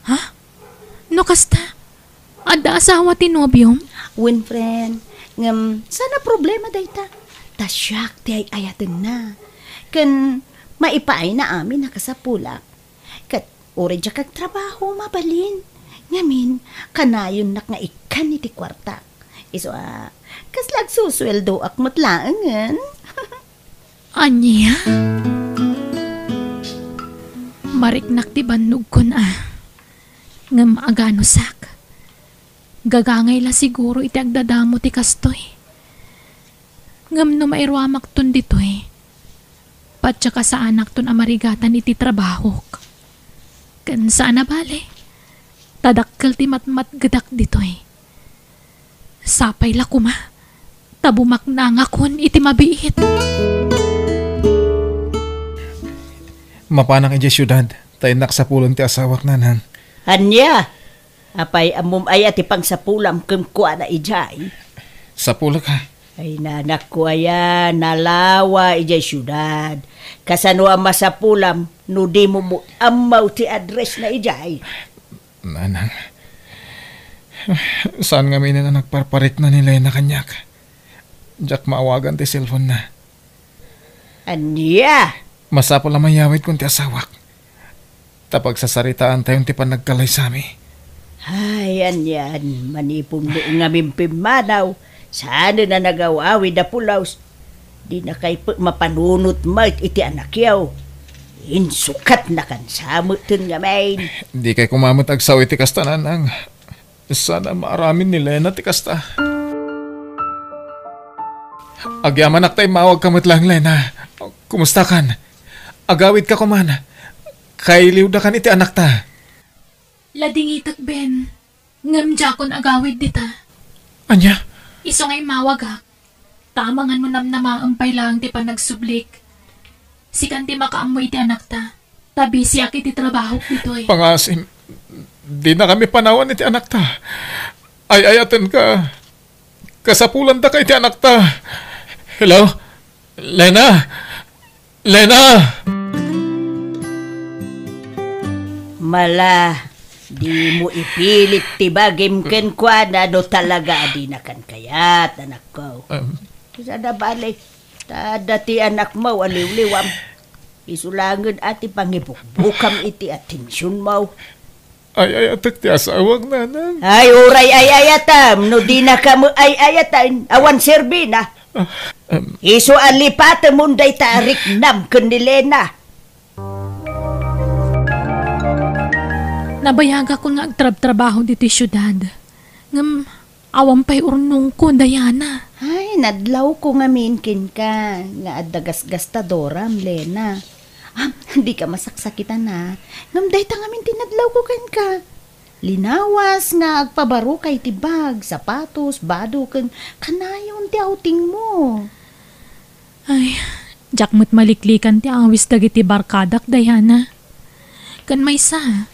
Ha? No kasta, adda asawa ti nobiom? Wen, friend. Ngem, saan a problema dayta. Ta siak ti ay-ayatenna. Ken maipaayna amin a kasapulak. Ket uray diak agtrabaho, mabalin. Ngamin, kanayonnak nga ikkan iti kuartak. Isu a, kasla agsusueldoak met laengen. Ania? Mariknak ti bannogkon a. Ngem aganusak. Gagangay la siguro iti agdadamo ti kastoy. Ngem no mairuamakton ditoy, patsa kasaanakton a marigatan iti trabahok. Ken saan a bale, ta dakkel ti matmatgedak ditoy. Sapay la koma, ta bumaknangakon iti mabiit. Mapanak idiay siudad, ta innak sapulen ti asawak, nanang. Ania? Apay, ammom aya ti pangsapulam kenkuana idiay? Sapulek a. Ay, nanakko aya, nalawa idiay siudad. Kasano a masapulam no dimo met ammo ti address na idiay? Nanang, saan ngamin a nagparparikna ni Lena kaniak. Diak maawagan ti cellphone na. Ania? Masapul a mayawidkon ti asawak. Ta pagsasaritaantayon ti panagkalaysami. Ay, anian, manipun met ngamin pimmanaw, saanen a nagaw-awid a pulos. Dinakay pek mapanunot met iti anakyo. Insukatnakan sa metten ngamin. Dikay koma met agsao iti kasta, nanang. Saan a maaramid ni Lena ti kasta. Agyamanak ta immawagka met laeng, Lena. Kumustakan? Agawidka koman. Kailiwdakan iti anakta. Ladingitek, Ben. Ngem diakon agawid dita. Ania? Isu nga immawagak. Ta amangan mo namnamaem pay laeng ti panagsublik. Sikan ti makaammo iti anakta. Ta bisiak iti trabahok ditoy. Pangasim, dinakami panawan iti anakta. Ay-ayatenka. Kasapulantaka iti anakta. Hello? Lena? Lena! Mala, dimo ipilit ti bagim kenkuana no talaga a dinakan kayat, anakko. Em. Saan a bale, ta adda ti anakmo a liwliwam. Isu laengen a ti pangibukbukam iti atensionmo. Ay-ayatek ti asawak, nanang. Ay, uray ay-ayatam, no dinaka met ay-ayatan, awan serbina. Ah, em. Isu a lipatemon dayta a riknam ken ni Lena. Nabayagakon nga agtrabtrabaho ditoy siudad. Ngem, awan pay urnongko, Diana. Ay, nadlawko ngamin kenka nga adda gasgastadoram, Lena. Ah, dika masaksakitan, a. Ngem dayta ngamin ti nadlawko kenka. Linawas nga agpabaroka iti bag, sapatos, bado, ken kanayon ti outingmo. Ay, diak met maliklikan ti awis dagiti barkadak, Diana. Ken maysa,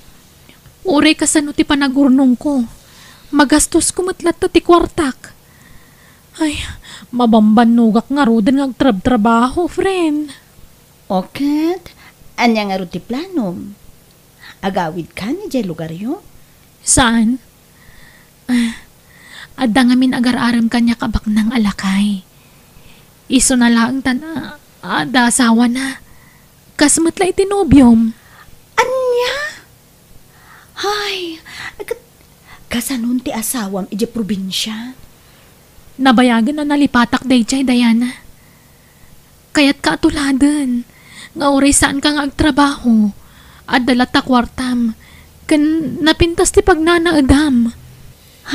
uray kasano ti panagurnongko, magastosko met latta ti kuartak. Ay, mabambannogak ngaruden nga agtrabtrabaho, friend. O ket, ania ngarud ti planom? Agawidkan idiay lugaryo? Saan? Ah, adda ngamin agar-arem kaniak a baknang a lakay. Isuna laeng ta adda asawana. Kas met la iti nobiom. Ania? Ay, ket kasanon ti asawam idiay probinsia? Nabayagen a nalipatak daydiay, Diana. Kayatka a tuladen nga uray saanka nga agtrabaho, adda latta kuartam, ken napintas ti pagnanaedam.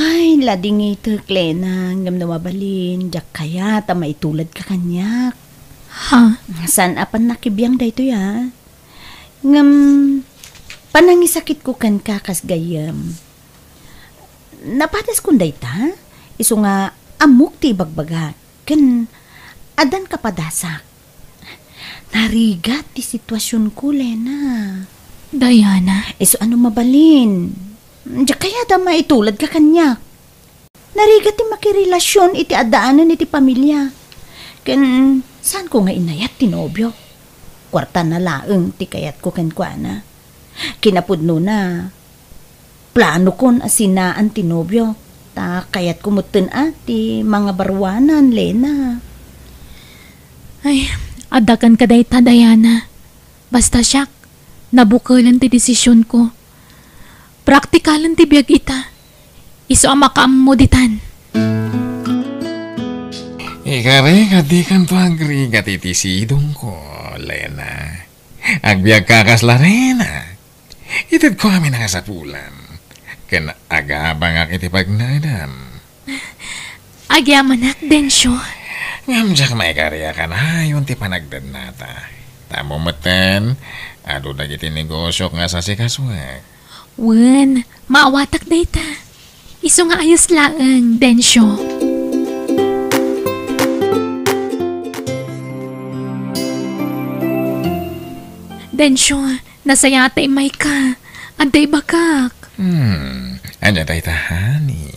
Ay, ladingitek, Lena, ngem no mabalin, diak kayat a maituladka kaniak. Ha? Saan a pannakibiang daytoy, a. Ngem, panangisakitko kenka kas gayyem. Napadaskon dayta, isu nga ammok ti ibagbagak. Ken addan kapadasak. Narigat ti situasionko, Lena. Diana. Isu a no mabalin, diak kayat a maituladka kaniak. Narigat ti makirelasion iti addaanen iti pamilia. Ken saanko nga inayat ti nobiok. Kuartana laeng ti kayatko kenkuana. Kinapudnona, planokon a sinaan ti nobiok. Ta kayatko metten a ti mangabaruanan, Lena. Ay, adda kenka dayta, Diana. Basta siak, nabukelen ti desisionko. Praktikalen ti biag ita. Isu a makaammo ditan. Ikari, dikanto agrigat iti sidongko, Lena. Agbiagka kasla reyna. Itedko amin a kasapulan. Ken agabangak iti pagnaedam. Agyamanak, Dencio. Ngem diak maikari a kanayon ti panagdennata. Tammo metten, adu dagiti negosiok nga sasikasoek. Wen, maawatak dayta. Isu nga ayos laeng, Dencio. Dencio, nasayaat ta immayka. Adda ibagak. Hmm, ania dayta, honey?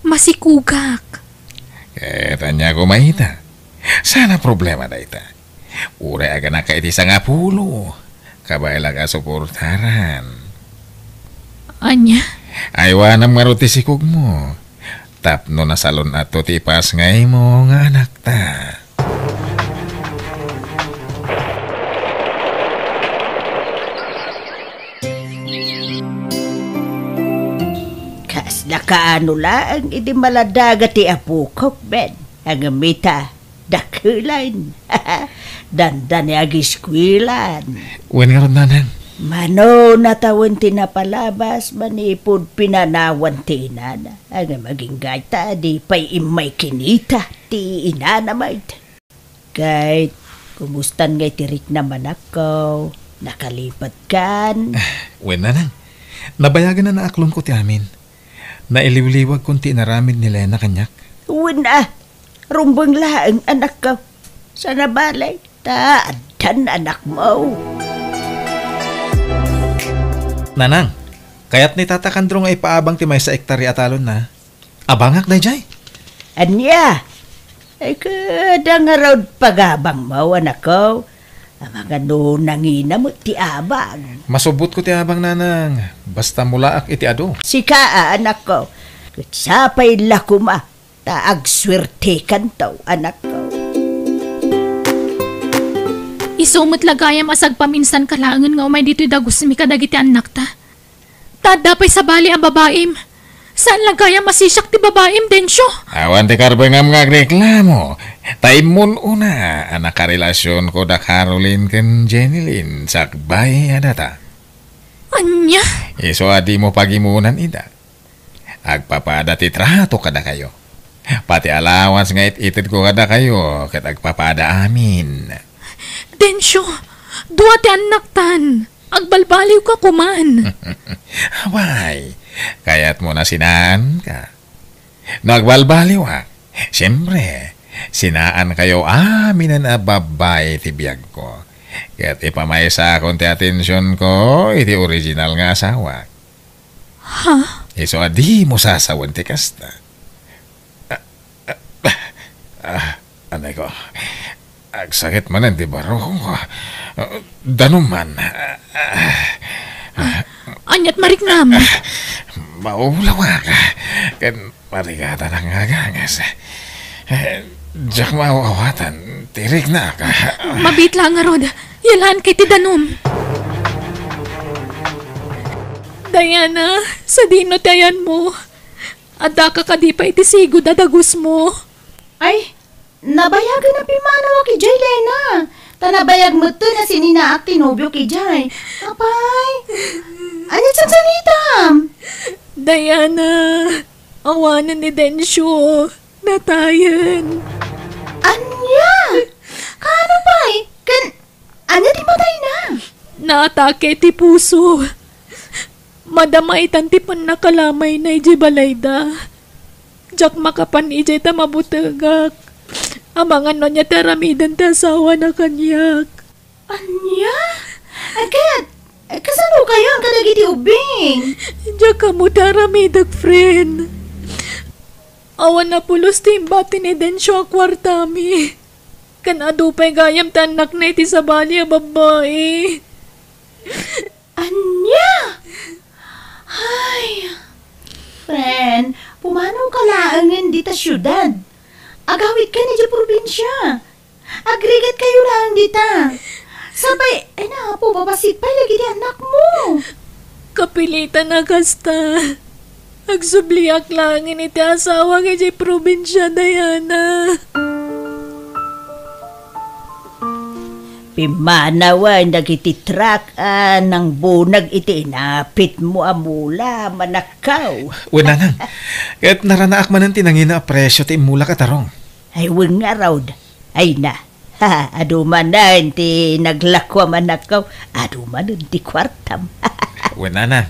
Masikogak. Ket ania koma ita? Saan a problema dayta. Uray aganaka iti sangapulo, kabaelak a suportaran. Ania? Aywanam ngarud ti sikogmo. Tapno nasalun-atto ti ipasngaymo nga anakta. Kasla kaano laeng idi maladaga ti apokok, Ben? Ngem ita, dakelen. Dandani agiskuelan. Wen ngarud, nanang. Mano natawen ti napalabas manipud pinanawan ti inana. Ngem agingga ita, di pay immay kinita ti inana met. Ket, kumustan ngay ti riknam, anakko? Nakalipatkan? Wen, nanang. Nabayagen a naaklonko ti amin. Nailiwliwagkon ti inaramid ni Lena kaniak. Wen a, rumbeng laeng, anakko. Sana bale, ta addan anakmo. Nanang, kayat ni Tata Kandro nga ipaabang ti maysa a ektaria a talonna. Abangak daydiay. Ania? Ay, kada ngarud pagabangmo, anakko. Amangan no nangina met ti abang. Masubbotko ti abang, nanang. Basta mulaak iti adu. Sika a, anakko. Ket sapay la koma ta agsuertekanto, anakko. Isu met la gayam a sagpaminsanka laengen nga umay ditoy dagusmi kadagiti annakta. Ta adda pay sabali a babaim. Saan la gayam a sisiak ti babaim, Dencio. Awan ti karbengam nga agreklamo. Ta immun-una a nakarelasionko da Caroline ken Jenilyn sakbay a data. Ania? Isu a dimo pagimunan ida. Agpapada ti trato kadakayo. Pati allowance nga it-itedko kadakayo ket agpapada amin. Dencio, dua ti annaktan. Agbalbaliwka koman. Apay, kayatmo a sinaanka? No agbalbaliwak, siempre, sinaankayo aminen a babbai ti biagko. Ket ipamaysakon ti atensionko iti original nga asawak. Ha? Isu a dimo sasawen ti kasta. Ah, ah, ah, anay ko. Agsakit manen ti barukongko. Ah, danum man. Ah, ah, Aniat mariknam? Maulawak. Ken marigatan nga aganges. Eh, diak maawatan. Tiriknak. Mabit lang ngarud. Yalaan kay ti danum. Diana, sadino ti ayanmo? Addaka kadi pay iti sigud a dagusmo? Ay, nabayagen a pimmanaw a kidiay, Lena. Ta nabayag metten a sininaak ti nobio kidiay. Apay, ania ti sangsanitam? Diana, awanen ni Dencio. Natayen. Ania? Kaano pay? Ken ania ti patayna? Naatake ti puso. Madama itan ti pannakalamayna idiay balayda. Diak makapan idiay ta mabutegak. Amangan no ania ti aramiden ti asawana kaniak. Ania? Ket, kasano kayo ang kadagiti ubing? Diak ammo ti aramidek, friend. Awan a pulos ti imbati ni Dencio a kuartami. Ken adu pay gayam ti annakna iti sabali a babbai. Ania? Ay, Ben, pumanawka laengen dita siudad. Agawidkan idiay probinsia. Agrigatkayo laeng dita. Sapay, ay na, Apo, babassit pay dagiti annakmo. Kapilitan a kasta. Agsubliak laengen iti asawak idiay probinsia, Diana. Pimmanawen dagiti truck a nangbunag iti inapitmo a mula, manakkaw. Wen, nanang. Ket naranaak manen ti nangina a presio ti immulak a tarong. Ay, wen ngarud. Ay na. Ha, adu manen ti naglako a manakkaw. Adu manen ti kuartam. Wen, nanang.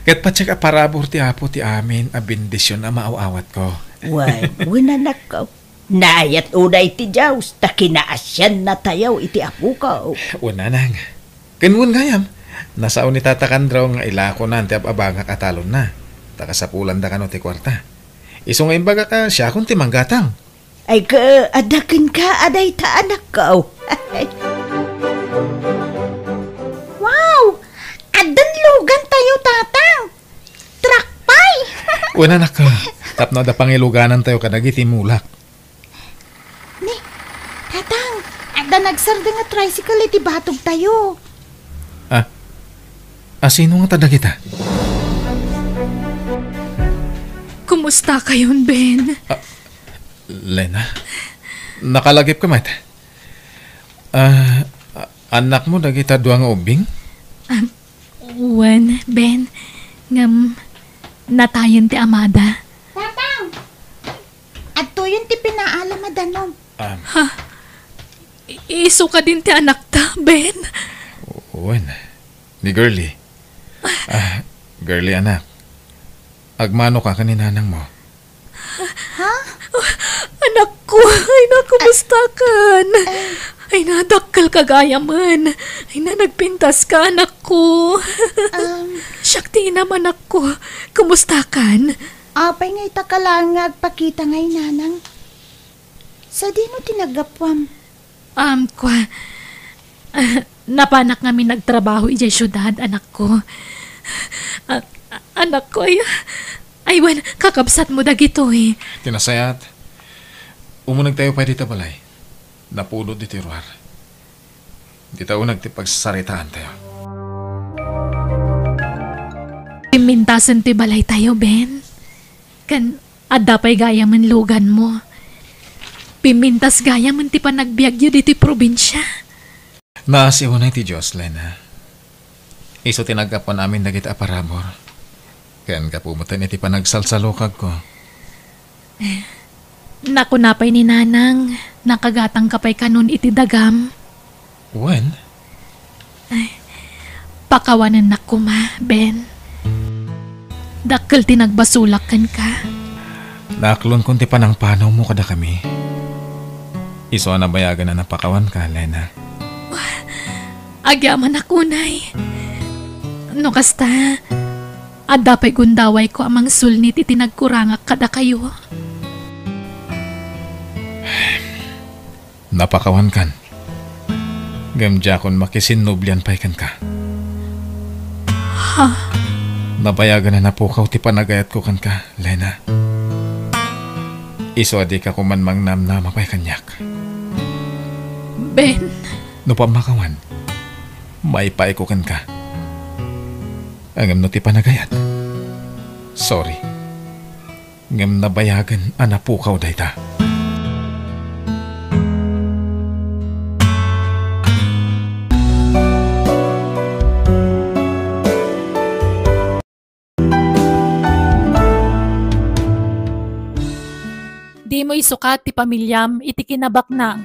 Ket patiek a parabur ti Apo ti amin a bendision a maaw-awatko. Wen, wen, anakko. Naayat unay ti Dios, ta kinaasiannatayo iti apokaw. Wen, nanang. Ken wen gayam, nasao ni Tata Kandrong nga ilakonan ti ab-abangak a talonna, ta kasapulan da kano ti kuarta. Isu nga imbagak a siakon ti manggatang. Ay, ka, adda kenka a dayta, anakko. Wow! Addan lugantayo, Tatang! Truck pay! Wen, anakko, tapno adda pangiluganantayo kadagiti mulak. Ni, Tatang, adda nagsardeng a tricycle iti batogtayo. Ah, a sino ngata dagita? Kumusta kayon, Ben? Ah, Lena, nakalagipka met? Ah, a-, annakmo dagita dua nga ubbing? Ah, wen, Ben, ngem natayen ti amada. Tatang! Adtoyen ti pinaalam a danum. Ah. Ha? I-, isu kadin ti anakta, Ben? Wen, ni Girlie. Ah, Girlie, anak. Agmanoka ken ni nanangmo. Ha? Anakko, ay na, kumustakan? Ay na, dakkel ka gayamen. Ay na, nagpintas ka, anakko. Um. Siak ti inam, anakko. Kumustakan? Apay nga ita ka laeng nga agpakita nga inanang? Sadino ti naggapuam? Um, kua, ah, napanak ngamin nagtrabaho idiay siudad, anakko. Ah, ah, anakko, ay, ay, wen, kakabsatmo dagitoy. Ti nasayaat, umunegtayo pay dita balay. Napudot ditoy ruar. Dita uneg ti pagsasaritaantayo. Pimmintasen ti balaytayo, Ben. Ken adda pay gayamen luganmo. Pimmintas gayamen ti panagbiagyo ditoy probinsia. Naasi unay ti Dios, Lena. Isu ti naggapuan amin dagiti a parabur. Ken gapu metten iti panagsalsalukagko. Nakuna pay ni Nanang, nakagatangka pay kanon iti dagam. Wen? Ay, pakawanennak koma, Ben. Dakkel ti nagbasolak kenka. Naaklonkon ti panangpanawmo kadakami. Isu a nabayagen a napakawanka, Lena. Agyamanak unay. No kasta, adda pay gundawayko a mangsulnit iti nagkurangak kadakayo. Napakawankan. Ngem diakon makisinnublian pay kenka. Ha? Nabayagen a napukaw ti panagayatko kenka, Lena. Isu a dika koman mangnamnama pay kaniak. Ben. No pammakawan, maipaayko kenka. Ngem no ti panagayat, sorry. Ngem nabayagen a napukaw dayta. Dimo isukat ti pamiliam iti kinabaknang,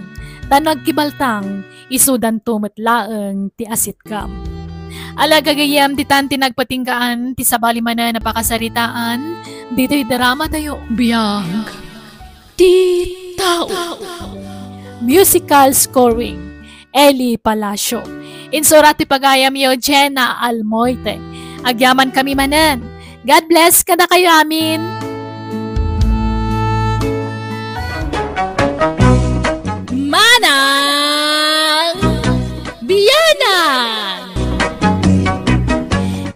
ta no agkibaltang, isudanto met laeng ti asitkam. Ala, gagayyem, ditan ti nagpatinggaan ti sabali manen a pakasaritaan ditoy dramatayo. Biag ti tao. Musical scoring, Eli Palacio. Insurat ti pagayamyo, Jenna Almoite. Agyamankami manen. God bless kadakayo amin.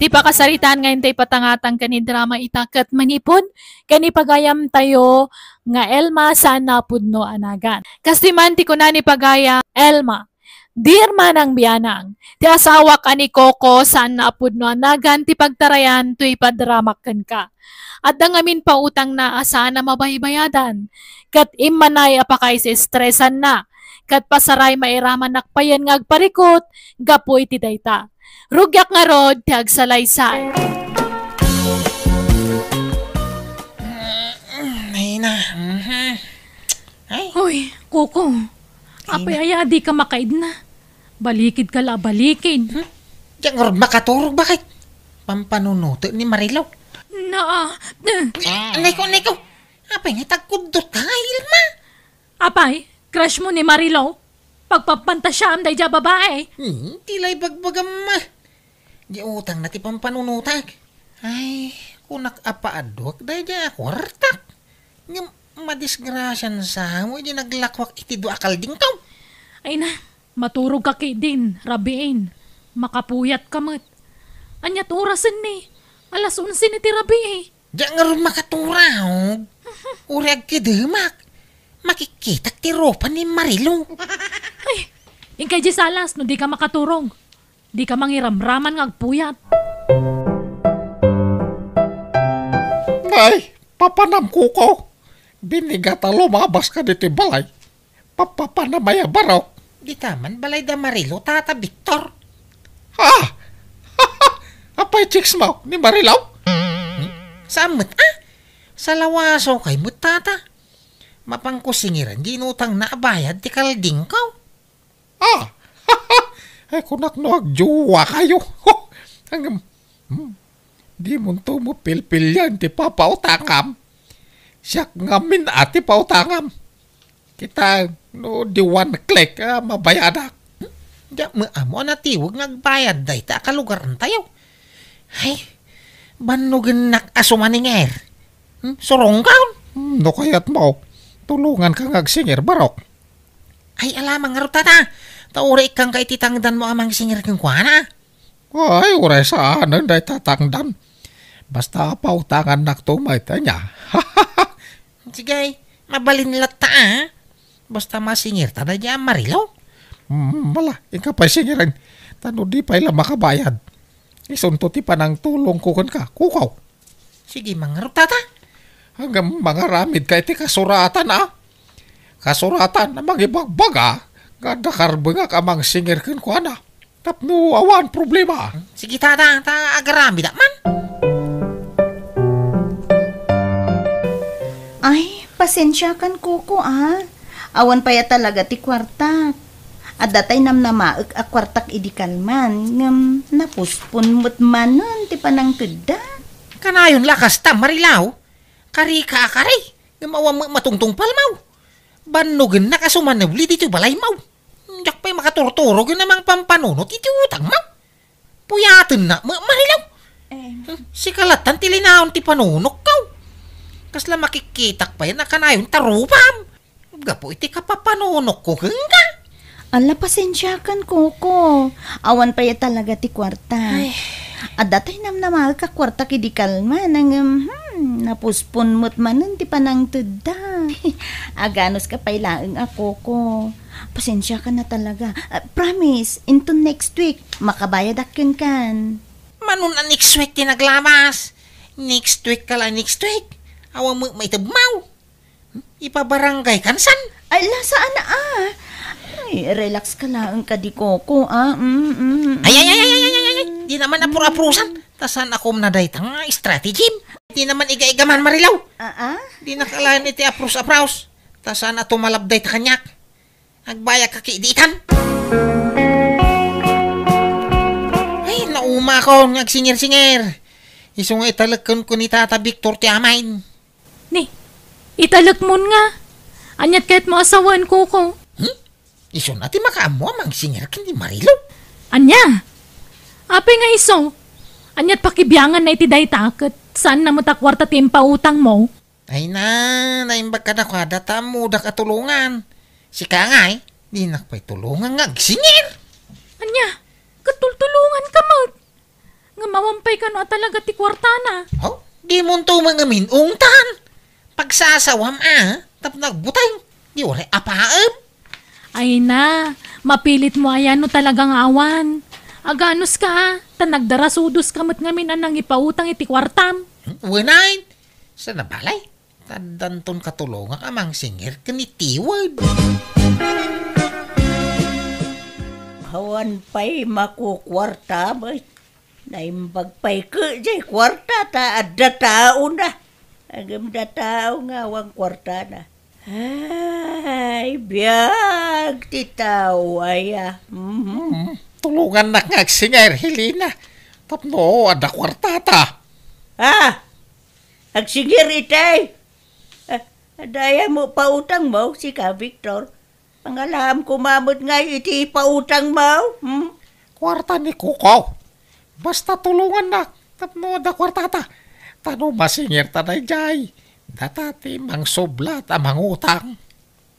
Pakasaritaan nga intay patangatang ken ni drama ita ket manipud ken ni pagayamtayo nga Elma saan a pudno a nagan. Kas di man ti kuna ni pagayam, Elma, dear manang bianang, ti asawak a ni Coco saan a pudno a nagan ti pagtarayan toy padramak kenka. Adda ngamin pautangna a saan a mabaybayadan, ket immanay a pakaisestresanna, ket pasaray mairamannak payen nga agparikut gapu iti dayta. Rugiak ngarud ti agsalaysay. Ay na. Mhm. Ay. Hoy, Coco. Ay na. Apay aya dika makaidna? Balikidka la, balikid. Hmm? Diak ngarud makaturog, baket? Pampanunotek ni Marilou. Na, eh. Anay ko, anay ko. Apay nga tagkuddotka nga, Elma? Apay, crush mo ni Marilou? Pagpapantasiaam daydiay a babai? Hmm, ti la ibagbagam, ma. Di utangna ti pampanunotek. Ay, kunak a paadduak daydiay a kuartak. Ngem madisgrasian sa mo idi naglakuak iti dua a kaldingko. Ay na, maturogka ketdin, rabiin. Makapuyatka met. Aniat orasen ni? Alas onse ni ti rabii. Diak ngarud makaturaog. Uray agkidemak. Makikitak ti rupa ni Marilou. Ay, inkay di salas no dika makaturog. Dika mangiramraman nga agpuyat. Nay, papanam, Coco. Binigat a lumabas ka ditoy balay. Papapanam aya, barok? Dita man balay da Marilou, Tata Victor. Ha? Apay chicks mo ni Marilou? Hmm? Saan met, ah? Salawasawkay met, Tata. Mapanko singiran, di inutangna a bayad ti kaldingko. Ah! Ay, kunak no agjowa kayo. Ho! Ngem, hmm, di monto mo pilpilian ti papautangam. Siak ngamin a ti pautangam. Kita, no, di one click, ah, mabayadak. Diak met ammo a natiweg nga agbayad dayta a kalugarantayo. Ay, bannogennak a sumaninget. Hmm, surongkaw? Hmm, no kayat mo, tulonganka nga agsingir, barok. Ay, ala man ngarud, Tata. Ta uray ikkanka iti tangdanmo a mangsingir kenkuana. Ay, uray saanen dayta tangdan. Basta pautangannakto met, ania. Sige, mabalin latta, a. Basta masingirta daydiay a Marilou. Mm, ala, inka pay singiren. Ta no di pay la makabayad, isunto ti panangtulongko kenka, Coco. Sige man ngarud, Tata. Ngem mangaramidka iti kasuratan, a. Kasuratan a mangibagbaga nga adda karbengak a mangsingir kenkuana. Tapno awan problema. Sige, Tata, ta agaramidak man. Ay, pasensiakan, Coco, a. Awan pay a talaga ti kuartak. Adda tay namnamaek a kuartak idi kalman, ngem napuspon met manen ti panangtedda. Kanayon la kasta, Marilou. Kari ka a kari, ngem awan met matungtungpalmo. Bannogennak a sumanebli ditoy balaymo. Diak pay makaturturog a mangpampanunot iti utangmo. Puyatennak met, Marilou. Eh. Sika lattan ti linaon ti panunokko. Kasla makikitak pay a kanayon ta rupam gapu iti kapapanunokko kenka. Ala, pasensiakan, Coco. Awan pay a talaga ti kuarta. Ay. Adda tay namnamaek a kuartak idi kalman, ngem, hmm, napuspon met manen ti panangtedda. Aganuska pay laeng a, Coco. Pasensiakan a talaga. Ah, promise, inton next week, makabayadak kenkan. Mano a next week ti naglamas? Next week ka la, next week. Awan met maitedmo. Ipabarangay kansan? Ay, la, saan a. Ay, relax ka laeng kadi, Coco, a. Mm, mm, mm. Ay, ay, ay, ay, ay, ay, ay, ay. Di naman apur-apurusan. Ta saan a kumna dayta nga strategy? Di naman iga-iga man, Marilou. Ah, ah? Di nakalain iti apros-apros. Ta saan a tumalab dayta kaniak. Agbayag ka ki di itan. Ay, naumakon nga agsingir-singir. Isu nga italek kenka ni Tata Victor ti amayen. Ni, italekmon nga. Aniat kayatmo a sawen, Coco? Hmm? Isuna ti makaammo a mangsingir ken ni Marilou. Ania? Apay nga isu? Aniat pakibianganna iti dayta ket saanna met a kuarta ti impautangmo? Ay na, naimbag kadakuada ta ammodak a tulongan. Sika ngay, dinak pay tulongan nga agsingir. Ania? Ket tultulonganka met. Ngem awan pay kano a talaga ti kuartana. Haw? Dimonto met ngamin ungtan. Pagsasawam a, tapno agbuteng. Di uray apaem. Ay na, mapilitmo aya no talaga nga awan. Aganuska, ta nagdarasudoska met ngamin a nangipautang iti kuartam. Hmm, wen, ay. Sa nabalay, addanton katulongak a mangsingir ken ni Tiwed. Awan pay makukuarta met. Naimbag pay ket jay kuarta ta adda taona. Ngem adda tao nga awan kuartana. Ay, biag ti tao aya. Mhm. Hmm, tulongannak nga agsingir, Helena. Tapno adda kuartata. Ah, agsingir itay. Ah, adda aya met pautangmo, sika, Victor? Pangalaam koma met ngay iti pautangmo, hmm? Kuarta ni Kuko. Basta tulongannak tapno adda kuartata. Ta no masingirta daydiay, data ti mangsublat a mangutang.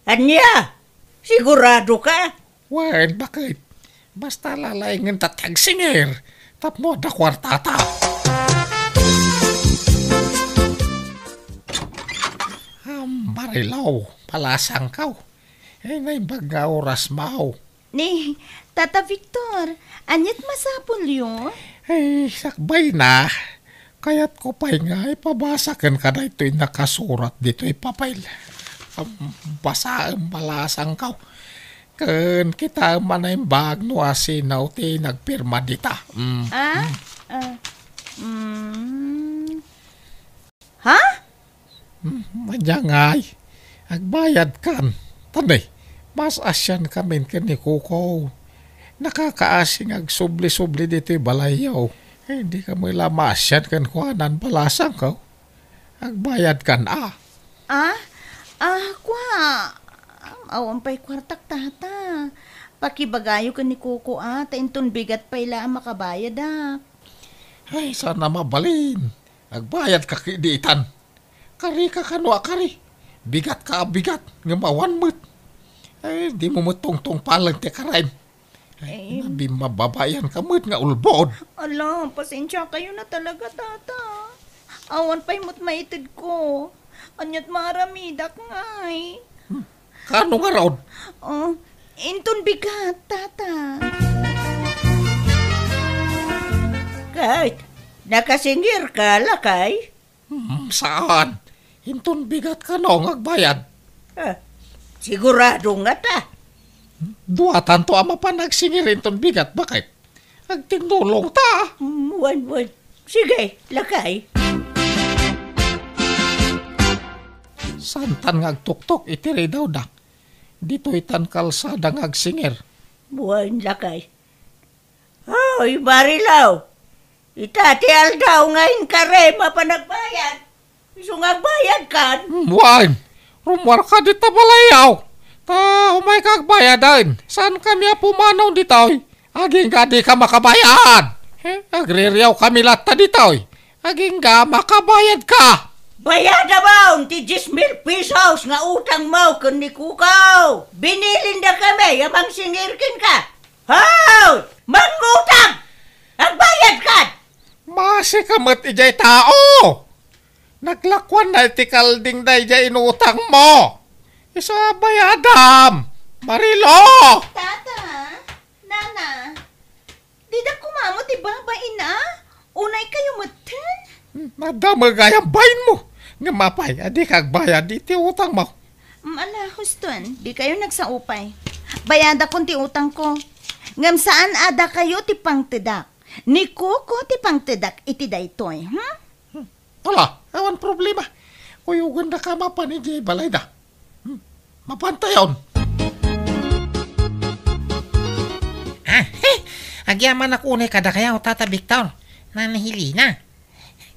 Ania? Sigurado ka? Wen, baket. Basta lalaingenta ti agsingir tapno adda kuartata. Am, Marilaw, palasangkaw. Ay, naimbag nga oras, maw. Ni, Tata Victor, aniat masapulyo? Ay, sakbay na. Kayatko pay nga ipabasa kenka daytoy nakasurat ditoy papel. Am, basaem, palasangkaw. Ken kitaem a naimbag no asino ti nagpirma dita. Mm. Ah? Mm. Ah, mm. Ha? Hmm, ania ngay, agbayadkan. Tani, mas-asiankamin ken ni Kuko. Nakakaasi nga agsubli-subli ditoy balayyo. Eh, dika met la maasian kenkuana, palasangkaw. Agbayadkan a. Ah? Ah, kua. Awan pay kuartak, Tata. Pakibagayo ken ni Kuko a, ta inton bigat pay la a makabayadak. Ay, saan a mabalin. Agbayadka ketdi itan. Karika kano a kari. Bigatka a bigat, ngem awan met. Ay, dimo met tungtungpalen ti karaem. Ay, eh, nabimmababayanka met nga ulbod. Ala, pasensiakayo na talaga, Tata. Awan pay met maitedko. Aniat maaramidak ngay? Hmm. Kano ngarud? Oh, inton bigat, Tata. Ket, nakasingirka, lakay? Hmm, saan? Inton bigat kano nga agbayad? Ah, sigurado ngata. Duatanto a mapan agsingir inton bigat, baket? Agtinnulongta. Mm, wen, wen. Sige, lakay. Saantan nga agtuktok iti ridawda. Ditoytan kalsada nga agsingir. Wen, lakay. Hoy, Marilaw! Ita ti aldaw nga inkarem a panagbayad. Isu nga agbayadkan? Hmm, wen. Rummuarka dita balayyo. Ta umayka agbayaden. Saankami a pumanaw ditoy. Agingga dika makabayad. Eh, agririawkami latta ditoy. Agingga makabayadka. Bayadamon ti dies mil pesos nga utangmo ken ni Kuko. Binilindakami a mangsingir kenka. Hoy! Mangutang! Agbayadkan! Maasika met idiay tao! Naglakuanna iti kalding daydiay inutangmo. Isu a bayadam, Marilo! Tata, Nana, didak koma met ibabain a? Unaykayo metten? Hmm, adda met gayam bainmo. Ngem apay a dika agbayad iti utangmo? Mm, ala, huston, dikayo nagsao pay. Bayadakon ti utangko. Ngem saan a dakayo ti pangtedak. Ni Kuko ti pangtedak iti daytoy, hmm? Hmm. Ala, awan problema. Kuyogandaka mapan idiay balayda. Hmm. Mapantayon. Ah, he! Agyamanak unay kadakayo, Tata Victor. Nana Helena.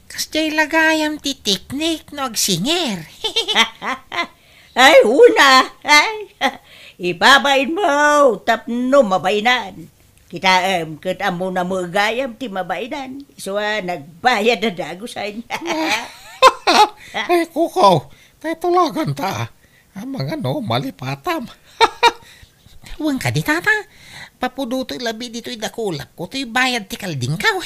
Kasdiay la gayam ti teknik no agsingir. Ay, una! Ay, ibabainmo tapno mabainan. Kitaem, ket ammona met gayam ti mabainan. Isu a nagbayad a dagusen. Ay, Kuko, tay tulaganta. Amangan no malipatam. Wen kadi, Tata? Papudotek labi ditoy dakulapko toy bayad ti kaldingko.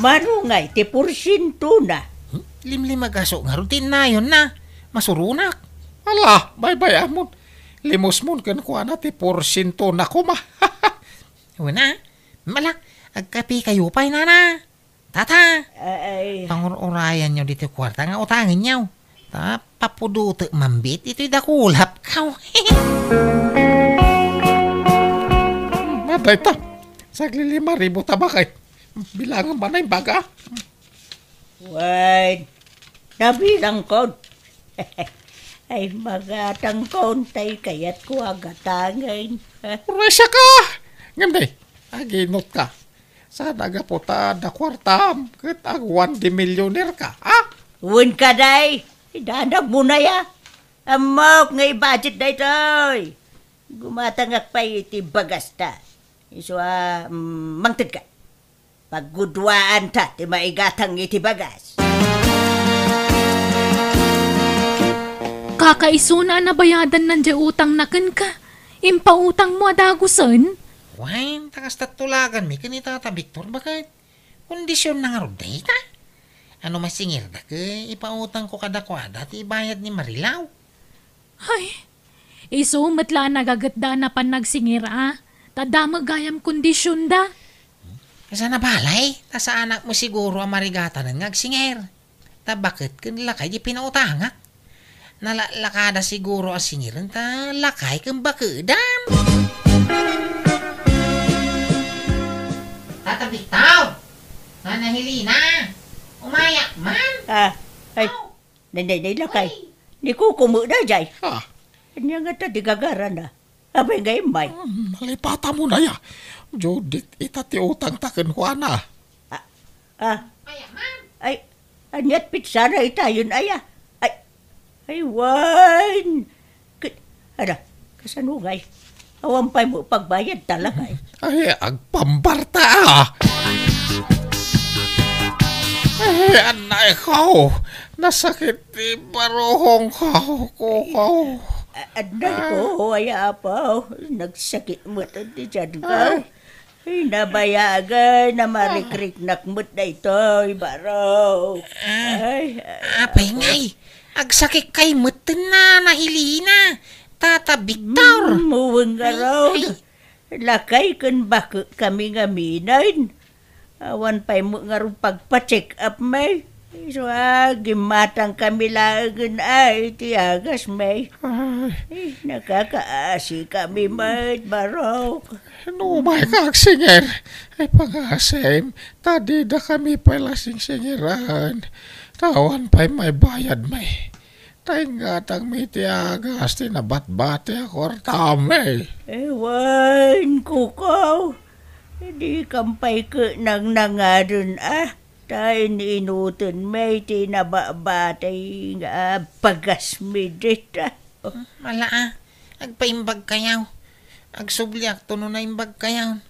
Mano ngay ti porsientona? Hmm? Limlimagaso ngarud ti innayonna. Masuronak. Ala, baybay-amon. Limusmon kenkuana ti porsientona koma. Wen a, mala, agkapekayo pay, nana. Tata, Ay. Pangur-urayanyo ditoy kuarta nga utangenyo. Ta papudotek manen ditoy dakulapko. Hmm, dayta. Saglilima ribu ta baket. Bilangan man ay baga. Wen, nabilangkon. Ay, magatangkon tay kayatko a gatangen. Uray, siaka! Ngem di, aginutka. Saan a gapu ta adda kuartam ket awan di milyonerka, a? Wen kadi, idanagmo na ya. Ammok nga i-budget daytoy. Gumatangak pay iti bagasta. Isu a, mm, mangtedka. Pagguduaanta ti maigatang iti bagas. Kakaisuna a nabayadanna diay utangna kenka. Impautangmo a dagusen? Wen, ta kasta tulaganmi ken ni Tata Victor, baket kondisionna ngarud dayta. No masingerda ket ipautangko kadakuada ti ibayad ni Marilaw. Ay, isu met la a nagagetta a napan nagsinger a, ta adda met gayam kondisionda. Kasano balay, ta saanak met siguro a marigatanen nga agsinger. Ta baket ken lakay ti pinautangak. Nalaklakada siguro a singeren ta lakay ken bakedam. Tata Victor! Nana Helena! Umayak man! Ah, ay, Aw! Nay, nay, nay, lakay. Ay. Ni Kuko met daydiay. Ha? Ania ngata ti gagarana? Apay nga immay? Hmm, nalipatamon aya. Judith, ita ti utangta kenkuana. Ah, ah. Ay, aniat pitsana itayon aya? Ay, ay, wen. Ket, ala, kasano ngay? Awan pay met pagbayad ta lakay. Ay, agpambarta, a. Ay, anay ko. Nasakit ti baruhong ko, Kuko. A-, anay ko, ay, apo. Nagsakit met ti tiyan ko. Ay. Ay, nabayagen a marikriknak met daytoy, barok. Ah, ay, apay ngay, agsakikkay metten, Nana Helena, Tata Victor. Mm, wen ngarud. Ay, ay. Lakay ken bakekami ngamin. Awan pay met ngarud pagpa-check up, may. Isu a, gimmatangkami laengen ay ti agasmi. Ay. Eh, nakakaasikami met, barok. No umayka agsinger, ay pangasim, ta didakami pay la singsingeran. Ta awan pay maibayadmi. Ta ingatangmi ti agas ti nabatbati a kuartami. Ewan, Kuko. Dikam pay ket nangnangaden, a. Ta in-inutenmi ti nabatbati nga bagasmi dita. Mala, a. Agpaimbagkayo. Agsubliakto no naimbagkayo.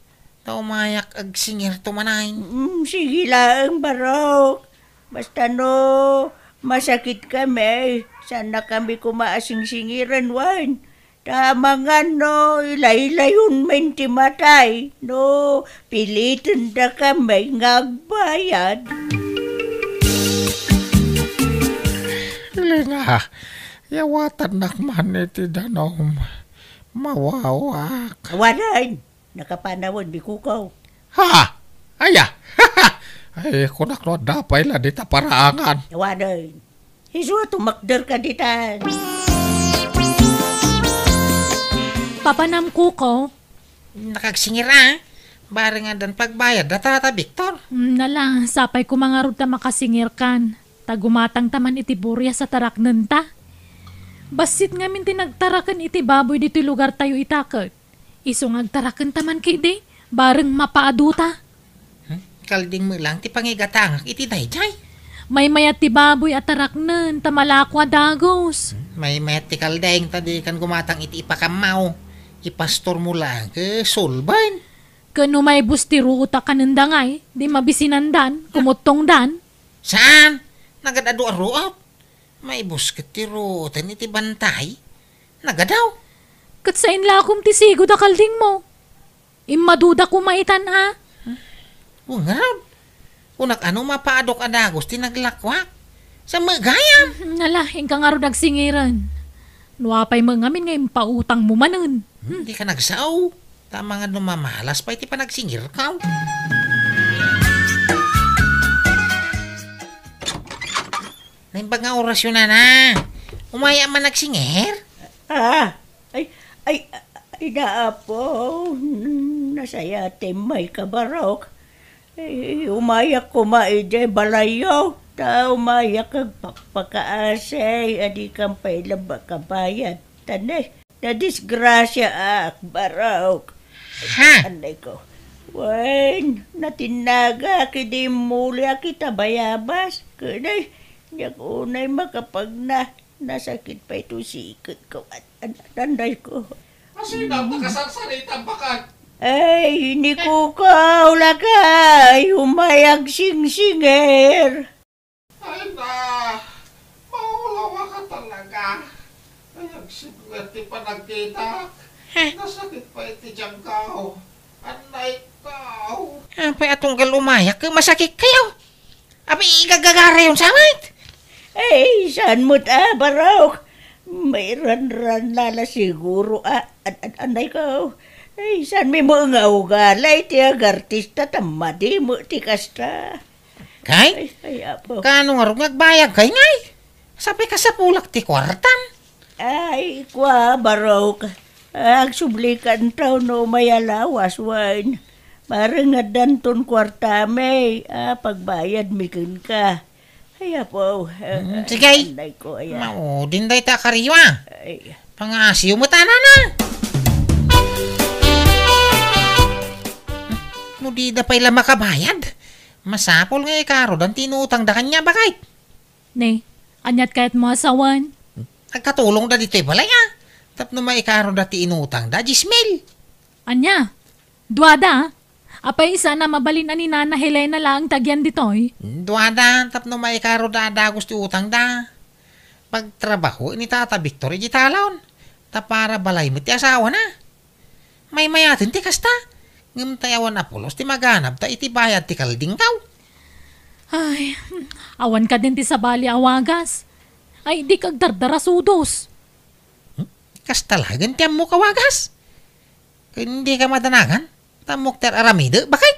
Ta umayak agsingerto manen. Mm, sige laeng, barok. Basta no masakitkami, saannakami koma a singsingiren wen. Ta amangan no ilaylayonmin ti matay, no pilitendakami nga agbayad. Helena, yawatannak man iti danum. Mawawak. Awanen. Nakapanawen ni Kuko. Ha? Aya? Ay, kunak no adda pay la dita paraangan. Awanen. Isu a tumakder ka ditan. Papanam, Kuko. Nakagsinger a. Bareng addan pagbayad da Tata Victor. Mm, nala, sapay koma ngarud ta makasingerkan. Ta gumatangta man iti burias a taraknenta. Bassit ngamin ti nagtaraken iti baboy ditoy lugartayo ita ket. Isu nga agtarakenta man ketdi, bareng mapaaduta. Hmm? Kalding met lang ti pangigatangak iti daydiay. Maymayat ti baboy a taraknen, ta malako a dagus. Hmm? Maymayat ti kalding, ta dikan gumatang iti ipakammaw. Ipastormo lang, ket sulben. Ket no maibus ti ruot a kanenda ngay, di mabisinandan, kumuttongdan. Saan? Nagad-adu a ruot? Maibus ket ti ruoten iti bantay. Nagadaw. Ket sain lakom ti sigud a kaldingmo. Immaduda koma itan a. Wen ngarud. Kunak a no mapaadok a dagus ti naglakuak. Sa met gayam. Ala, inka ngarud agsingiren. No apay met ngamin nga impautangmo manen. Hmm, di ka nagsao. Ta amangan no mamalas pay ti panagsingirkaw. Naimbag nga orasyo, nana. Umay a man nagsingir? Ah, ay, ay, ay, naapo. Nasayatem, Mayka Barok. Eh, umayak koma idiay balayyo. Ta umayak agpakpakaasi. Adi kan pay laeng makabayad. Tan, eh, nadisgrasyaak, Barok. Ha? Anay ko. Wen, natinnagak idi immuliak ita bayabas. Ket, ay, diak unay makapagna. Nasakit pay to siket ko. An-, an-, anay ko. Asino ti kasarsarita, baket? Ay, ni Kukaw, lakay, umay agsingsingir. Ay na, maulawa ka talaga. Ay, agsibnget ti panagkitak. Heh. Nasakit pay ti tiangko. Anay ko. Apay a tunggal umayak, masakit kayo. Apay, igagagarayon sa met? Ay, saan met a, Barok? Mairanran la siguro a, an-, an-, anay ko. Ay, saan mi met nga ugali ti agartista ta madi met ti kasta. Kay? Ay, ay, apo. Kaano ngarud nga agbayag kay ngay? Sapay kasapulak ti kuartam. Ay, kua, Barok. Agsubli kanto no may alawas wen. Maring addanton kuartami a pagbayadmi kenka. Ay, apo. Mm, sige. Anday ko, aya. Maudin dayta a kariyo, a. Ay. Pangasiyo met a, nana. No dida pay la makabayad, masapul nga ikarudan ti inutangda kaniak, baket. Ne, aniat kayatmo a sawen? Agkatulongda ditoy balay, a. Tapno maikaruda ti inutangda, dies mil. Ania? Duada? Apay, saan a mabalin a ni Nana Helena laeng ti agyan ditoy? Duada, tapno maikaruda a dagus ti utangda. Pagtrabaho ni Tata Victor iti talon. Ta para balay met ti asawana. Maymayaten ti kasta. Ngem tay awan a pulos ti maganabta iti bayad ti kaldingkaw. Ay, awan kadin ti sabali a wagas. Ay, dika agdardarasudos. Hmm? Kasta laeng ti ammok a wagas? Ken dika madanagan? Tammok ti ar-aramidek, baket?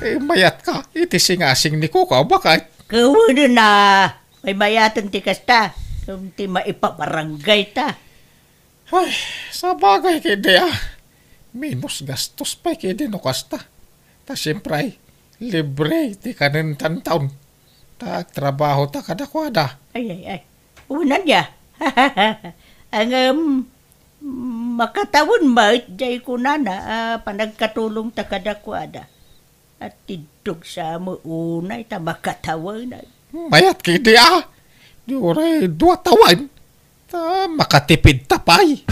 Eh, mayatka iti singasing ni Kukaw, baket? Kawanen a, maymayaten ti kasta, ti maipabaranggayta. Ay, sabagay ketdi a. Menos gastos pay ketdi no kasta. Ta siempre, libre ti kanen tantaon. Ta agtrabahota kadakuada. Ay, ay, ay. Unan ya. Ngem, makatawen met jay kunana a panagkatulongta kadakuada. Atiddog sa met unay ta makatawen. Mayat ketdi a. Di uray dua tawen. Ta makatipidta pay.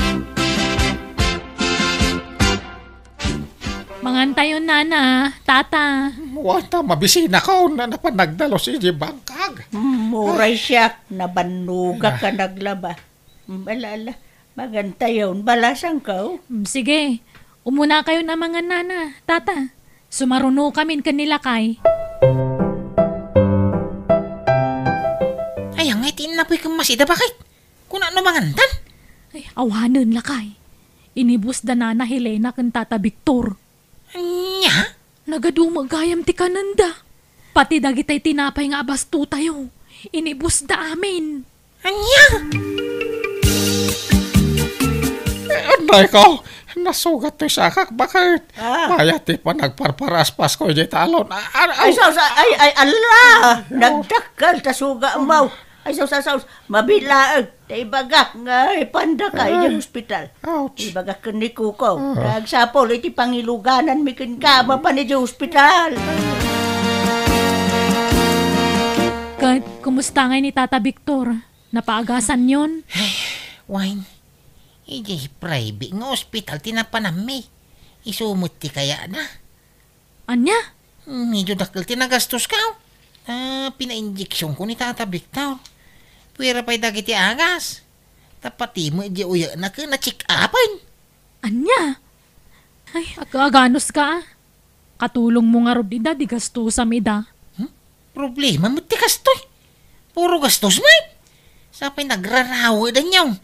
Mangantayon, Nana, Tata. Wen ta mabisinakon a napan nagdalus iti bangkag. Mm, uray siak, nabannogak a naglaba. Mm, ala, ala. Mangantayon, balasangko. Mm, sige. Umunakayon a mangan, Nana, Tata. Sumarunokamin ken ni lakay. Ay, angay ti innapoy ken masida, baket? Kuna no mangantan? Ay, awanen, lakay. Inibusda Nana Helena ken Tata Victor. Ania? Nagadu met gayam ti kanenda. Pati dagitay tinapay nga abastotayo, inibusda amin. Ania? Eh, anay ko, nasugat toy sakak, baket? Ah. Mayat ti panagparparaspas ko iti talon. Ah, ah, Ay, ah. Sus, ay, ay, ala! Ay, oh. Nagdakkel ta suga mo. Ay, sus, sus, sus. Mabilaeg. Ta ibagak nga ipanda ka Ah. iti ospital. Ouch. Ibagak ken ni Kuko. Ah. Nagsapul iti pangilugananmi kenka mapan iti ospital. Ket, kumusta ngay ni Tata Victor? Napaagasanyon? Ay, wen. Idiay private nga ospital ti napananmi. Isu met ti kayatna. Ania? Medyo dakkel ti nagastoska. Ah, pinainjeksionko ni Tata Victor. Puwera pay dagiti agas. Ta pati met diay uyekna ket na-check-upen. Ania? Ay, aga-aganos ka, ah. Katulongmo ngarud ida, di gastosam ida. Hmm? Problema met ti kastoy. Puro gastos met. Sapay nagrarawe danyo.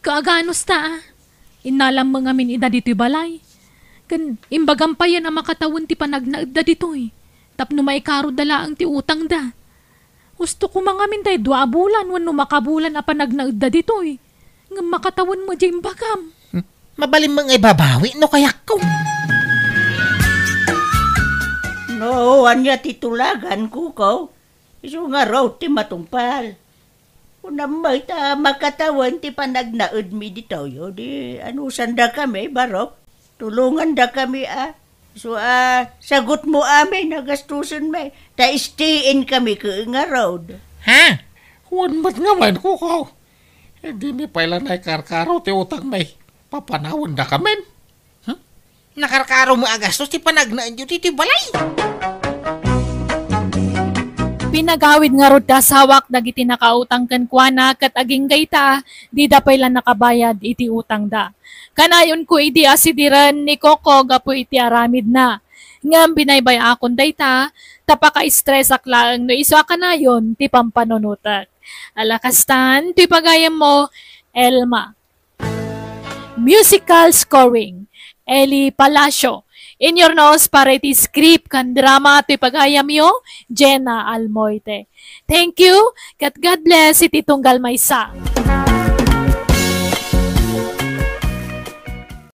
Kaaganos ta, ah. Innalam met ngamin ida ditoy balay. Ken imbagam payen a makatawen ti panagnaedda ditoy. Tapno maikarudda laeng ti utangda. Husto koma ngamin tay dua a bulan wenno makabulan a panagnaedda ditoy. Ngem makatawen met diay imbagam. Hmm, mabalin met nga ibabawi no kayatko. No, ania ti tulagan, Kuko? Isu ngarud ti matungpal. Kunam met ta makatawen ti panagnaedmi ditoy, o di anusandakami, Barok? Tulongandakami, a. So, a, sagutmo amin a gastosenmi, ta stay-in kami ket ngarud. Ha? Wen met ngamin, Kuko. Dimi pay la naikarkaro ti utangmi. Papanawendakamin. Hmm? Nakarkaro met a gastos ti panagnaedyo ditoy balay. Pinagawid ngarud ti asawak dagiti nakautang kenkuana ket agingga ita, dida pay la nakabayad iti utangda. Kanayonko idi a sidiren ni Coco gapu iti aramidna. Ngem binaybay-akon dayta, ta paka-estresak laeng no isu a kanayon ti pampanunotek. Ala kastan, ti pagayammo, Elma. Musical scoring, Eli Palacio. Inyurnos para iti script ken drama ti pagayamyo, Jenna Almoite. Thank you, ket God bless iti tunggal maysa.